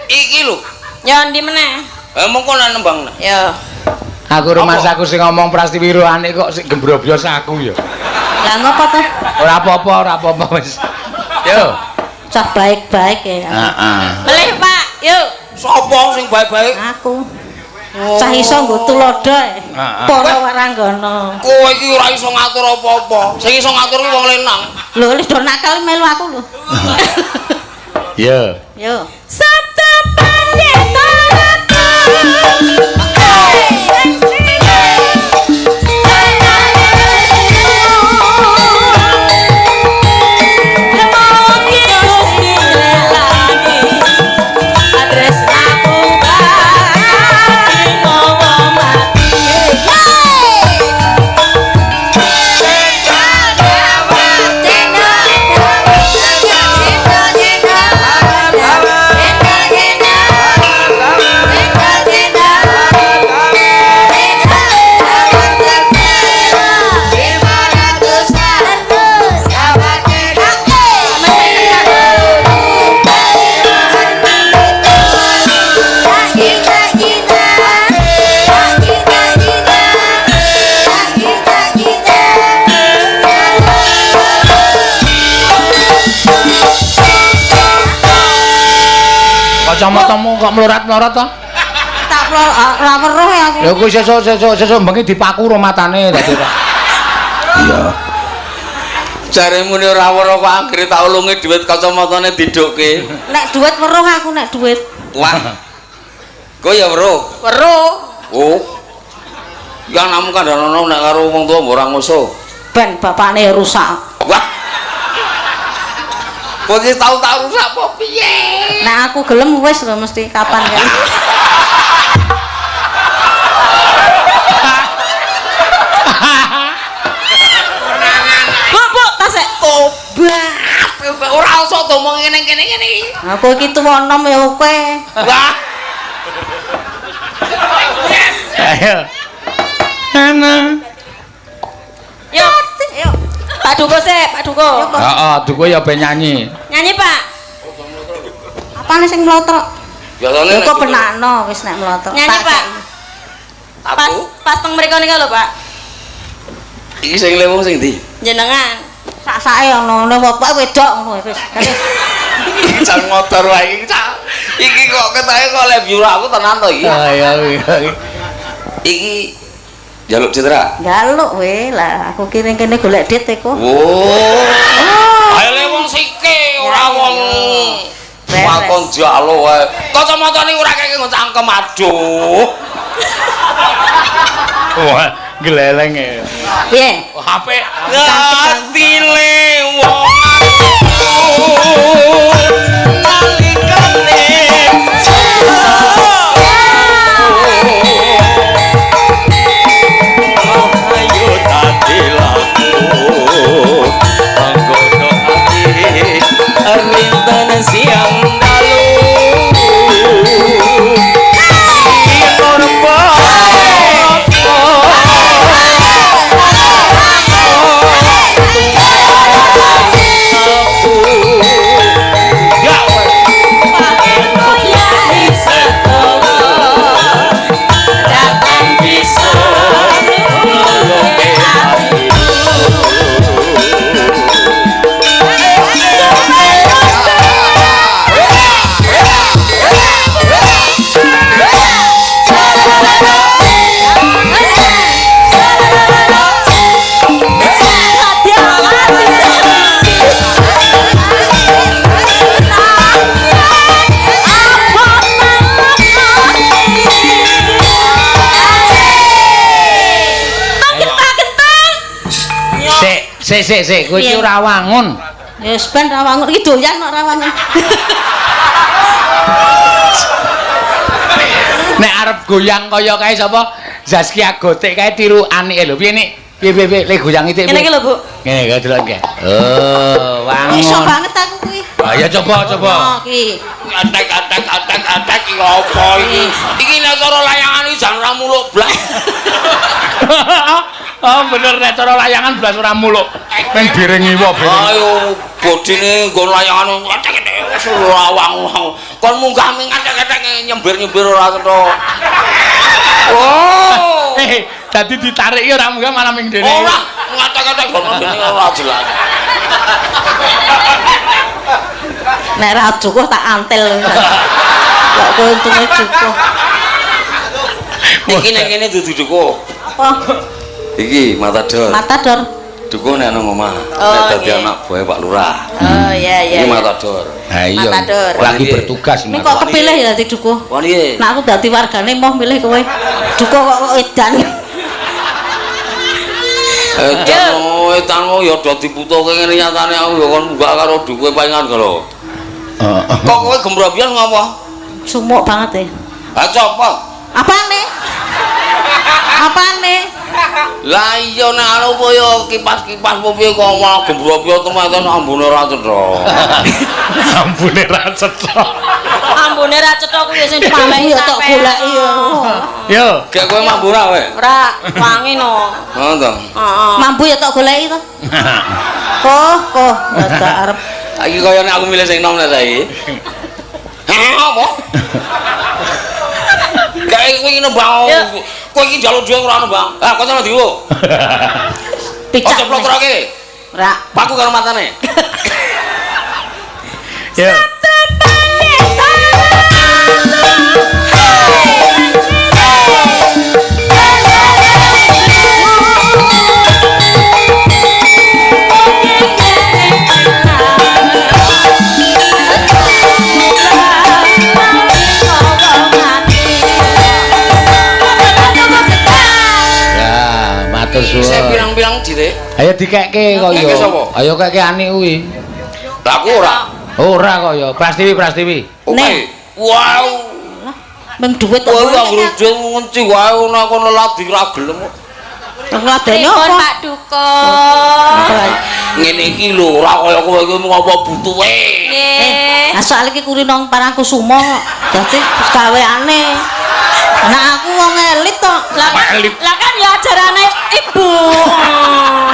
Iki lho. Ya ndi meneh? Eh mongko nang nembang. Ya. Aku rumangsaku sing ngomong Prastiwi Rohani kok sing gembrobyos aku ya. Lah ngopo to? Ora apa-apa, ora apa-apa wis. Yo. Cah baik-baik ya. Heeh. Melih, Pak. Yuk. Sopo sing baik-baik? Aku. Cah iso nggo tulodo. Heeh. Para waranggana. Kowe iki ora iso ngatur apa-apa. Sing iso ngatur ki wong lanang. Lho wis do nakal melu aku lho. Yo. Yo. Sabda Pandita Ratu. Kacamatamu kok mlorat-mlorot to? Tak ora weruh ya aku. Lha kuwi sesuk bengi dipaku matane dadi Pak. Iya. Jaremu ne ora weruh kok anggere tak ulungi dhuwit kacamatane didukke. Nek dhuwit weruh aku nek dhuwit. Wah. Kowe ya weruh? Weruh. Oh. Yang namu kandhanono nek karo wong tuwa mbok ora ngusuh. Ben bapakne rusak. Wah. Kowe iki tau tak rusak apa piye? Nek aku gelem wis lho mesti kapan kan. Bu, bu, tasik. Tobat. Ora usah ngomong ngene kene ngene iki. Aku iki tuwa enom ya kowe. Wah. Ayo. Ana. Yo. Yo. Pak Duko sik, Pak Duko. Heeh, Duko ya ben nyanyi. Nyanyi, Pak. Apane sing mlotrok? Biasane Ya kok benakno wis nek mlotrok. Nyanyi, Pak. Pas pas teng mriko nika lho, Pak. Iki sing lewung sing ndi? Jenengan. Sak-sake ngono, bapak wedok ngono wis. Jan motor wae iki. Iki kok ketoke kok lek biru aku tenan to iki. Iya iya. Iki njaluk citra. Njaluk we lah, aku kene kene golek dit iku. Oh. Ayo le wong sike ora wong wakon njaluk wae. Kacamatane ora keke nggo cangkem aduh. Wah, gleleng e. Piye? HP atine wong aduh nalikane ayo dadi laku anggono ati rinten siang dalu Sik sik sik, kowe iki ora wangun. Ya wis ben ra wangun iki doyan kok ra wangun. Nek arep goyang kaya kae sapa? Zaskia Gotik kae tiru anike lho. Piye nek? Piye piye piye le goyang itik. Ngene iki lho, Bu. Ngene kok delok iki. Oh, wangun. Iso banget aku kuwi. Ah ya coba coba. Oh, iki. Atek atek atek atek iki apa iki? Iki nek cara layangan iki jan ora muluk blas. Oh bener nek cara layangan blas ora muluk. Ning biring iwa biring. Ayo bodine nggon layangan wis lawang. Kon munggah ming nyembir-nyembir ora cetha. Oh. Dadi ditarik ki ora munggah malah ming dene. Ora, ngatek-ngatek gono dene ora jelas. Nek ra cukup tak antel. Kok kowe untunge cukup. Iki nek kene dudu dukuh. Apa? Iki Matador. Matador. Dukuh nek nang omah. Oh, Nek dadi nggih. anak buah Pak Lurah. Oh iya iya. Iki Matador. Ha iya. Matador. Lagi bertugas Ini kok kepilih ya dadi dukuh. Kon piye? Nek aku dadi wargane moh milih kowe. Dukuh kok edan. Edan edan ya do diputuke ngene nyatane aku ya kon munggah karo dukuhe palingan lho. Kok kowe gemrobian ngopo? Sumuk banget ya. Ha copo? Apane? Apane? Lah iya nek anu apa ya kipas-kipas apa piye kok malah gemrobian teman-teman ambune ora cetha. Ambune ra cetha. Ambune ra cetha kuwi ya sing dipamehi Ya tok goleki ya. Yo. Gek kowe mambu ora kowe? Ora wangi no. Ngono to. Heeh. Mambu ya tok goleki to. Koh, koh, rada arep Iki kaya nek aku milih sing nom nek saiki. Hah, apa? Kayak kowe iki nembang. Kowe iki njaluk dhuwit ora nembang. Ah, kok sama diwo. picak. Aja plotroke. Ora. Paku karo matane. Yo. Ya, matur Saya suwun. pirang-pirang dire. Ayo dikekke kaya. Dikekke sapa? Ayo kekke anik kuwi. Lah aku ora. Ora kaya. Prastiwi, Prastiwi. Oke. Wow. Meng dhuwit Kowe anggere dhuwit ngenci wae ngono aku neladi ra gelem. Ladene Pripun apa? Pak Dukuh? Ngene iki lho ora kaya kowe iki ngopo butuhe. Nggih. Nah, soal iki kuri nang Parangkusumo kok. Dadi gaweane. Nah aku wong elit tok. Lah kan ya ajarane ibu.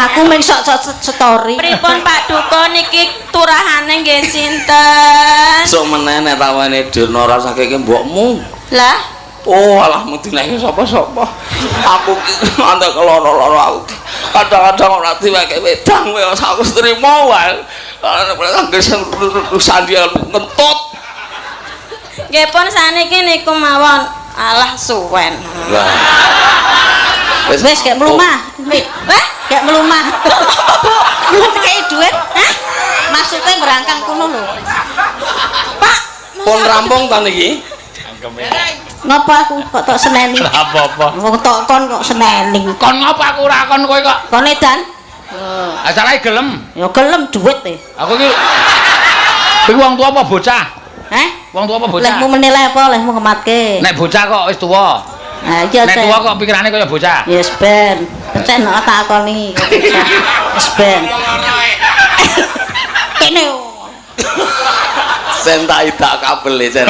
Aku mung sok-sok story. Pripun Pak Dukuh niki turahane nggih sinten? Sok meneh nek tawane Durna ora sakeke mbokmu. Lah, Oh, alah mudine sapa-sapa. Aku ki antek loro-loro aku. Kadang-kadang ora diweke wedang wae aku trimo wae. Nek anggere sandi ngentut. nggih pun saniki niku mawon. Alah suwen. Lah. Wis gek mlumah. Wah, Gek mlumah. Bu, kei dhuwit. Hah? Maksudnya berangkang kuno lho. Pak, Pun rampung ta niki? Ngapa aku kok tok seneni? Lah apa-apa. Wong tok kon kok seneni. Kon ngopo aku ora kon kowe kok. Kon edan? Asale gelem. Ya gelem dhuwit e. Aku iki iki wong tuwa apa bocah? Hah? Wong tuwa apa bocah? Lehmu menilai apa lehmu ngematke? Nek bocah kok wis tuwa. Nah, iya Nek Cek. tuwa kok pikirane kaya bocah. Yes ben. Cek nek takoni. Yes ben. Kene. Sen tak idak kabel e, Sen.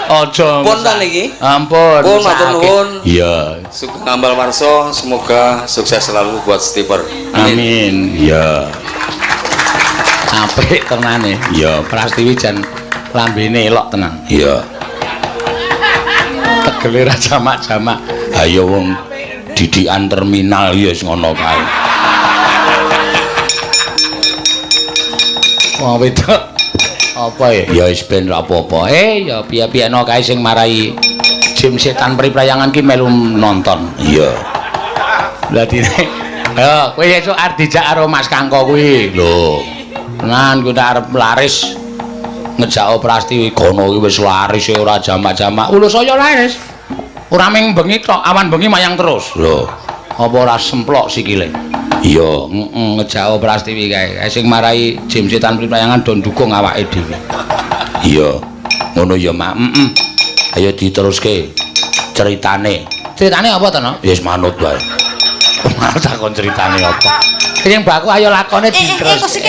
Aja. Pun ta niki? Ampun. Pun matur nuwun. Iya. Sugeng Ambal Warso, semoga sukses selalu buat Stiper. Amin. Iya. Apik tenane. Iya, Prastiwi jan lambene elok tenan. Iya. Tegele ra jamak-jamak. Ha iya wong didikan terminal ya wis ngono kae. Wong wedok apa ya? Ya wis ben ra apa-apa. Ya piye-piyeno kae sing marai Jim setan priprayangan ki melu nonton. Iya. Lah dine ya kowe esuk arep dijak karo Mas Kangko kuwi. Lho. Tenan kuwi arep laris ngejak Prastiwi kono iki wis laris e ora jamak-jamak. Lho saya laris. Ora ming bengi tok, awan bengi mayang terus. Lho. Apa ora semplok sikile? Iya, heeh ngejak Prastiwi kae. Kae sing marai Jim setan priprayangan do ndukung awake dhewe. Iya. Ngono ya, Mak. Heeh. Ayo diteruske ceritane. Ceritane apa to, No? Ya wis manut wae. Malah takon ceritane apa. Sing baku ayo lakone diterus. Kok sik.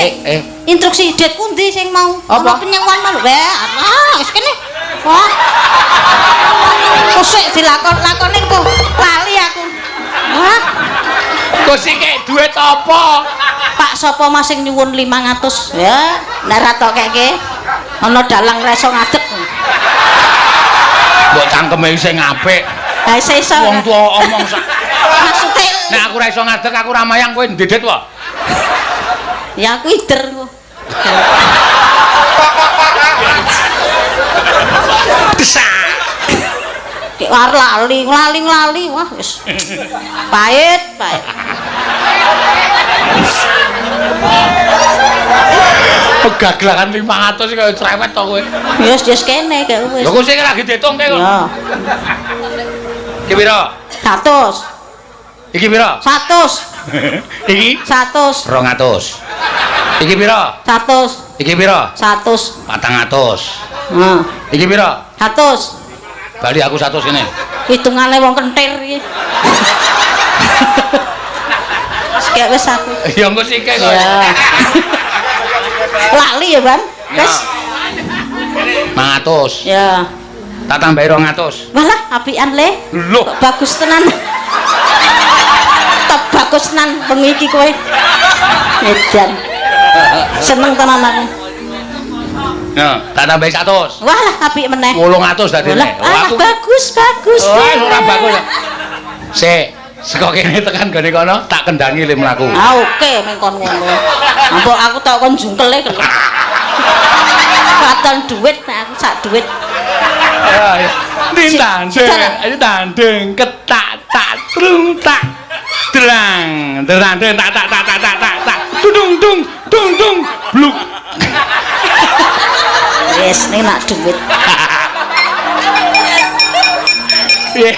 Instruksi det pundi sing mau? Apa? Ana penyewaan malu. Weh, ah, wis kene. Wah. Kok sik dilakon-lakone kok lali aku. Wah. Kok sing kek duit apa? Pak sapa Mas sing nyuwun 500 ya, nek ra tok keke ana dalang ra iso ngadeg. Mbok cangkeme sing apik. Ha iso iso. Wong tuwa omong sak. Maksude Nek aku ra iso ngadeg aku ra mayang kowe ndedet wae. Ya aku ider. Desak. Dek war lali, lali-lali, wah wis. Pahit, pahit. Pegaglangan 500 kaya cerewet to kowe. Wis wis kene gak wis. Lho kok sing lagi dietungke kok. Ya. Iki pira? 100. Iki pira? 100. Iki 100. 200. Iki pira? 100. Iki pira? 100. 400. Heeh. Iki pira? 100. Bali aku 100 kene. Hitungane wong kentir iki. Sikek wis aku. Ya engko sikek kok. Ya. Lali ya, Ban? Wis. 500. Ya. Tak tambahi 200. Walah, apian le. Loh. Kok bagus tenan. Top bagus tenan bengi iki kowe. Edan. Seneng tenan aku. Ya, tak tambahi 100. Walah, apik meneh. 800 dadine. Walah, alah, bagus, bagus. Oh, ora bagus. Sik, saka kene tekan gone kono tak kendangi le mlaku. Ah, oke mengkon ngono. Mbok aku tak kon jungkele kok. Paton duit nek aku sak duit. Ya, ya. Tanding, tanding ketak tak trung tak drang, drang tak tak tak tak tak tak tak dung dung dung dung bluk. Wis ning nak duit. Piye?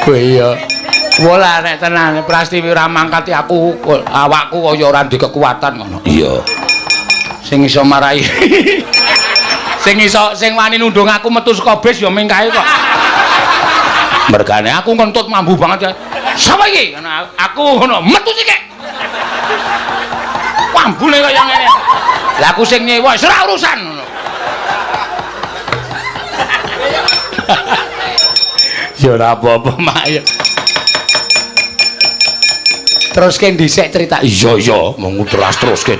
Kowe iya. Wola nek tenan Prastiwi ora mangkati aku awakku kaya ora ndek kekuatan ngono. Iya. Sing iso marai. Sing iso sing wani nundung aku metu saka bis ya mingkae kok. Mergane aku ngentut mambu banget ya. Sapa iki? Ngono aku ngono metu sik. Mambune kaya ngene. Lah aku sing nyewa wis ora urusan ngono. Ya ora apa-apa, Mak ya. Terus ke dhisik cerita. Iya iya, mung terus-teruske.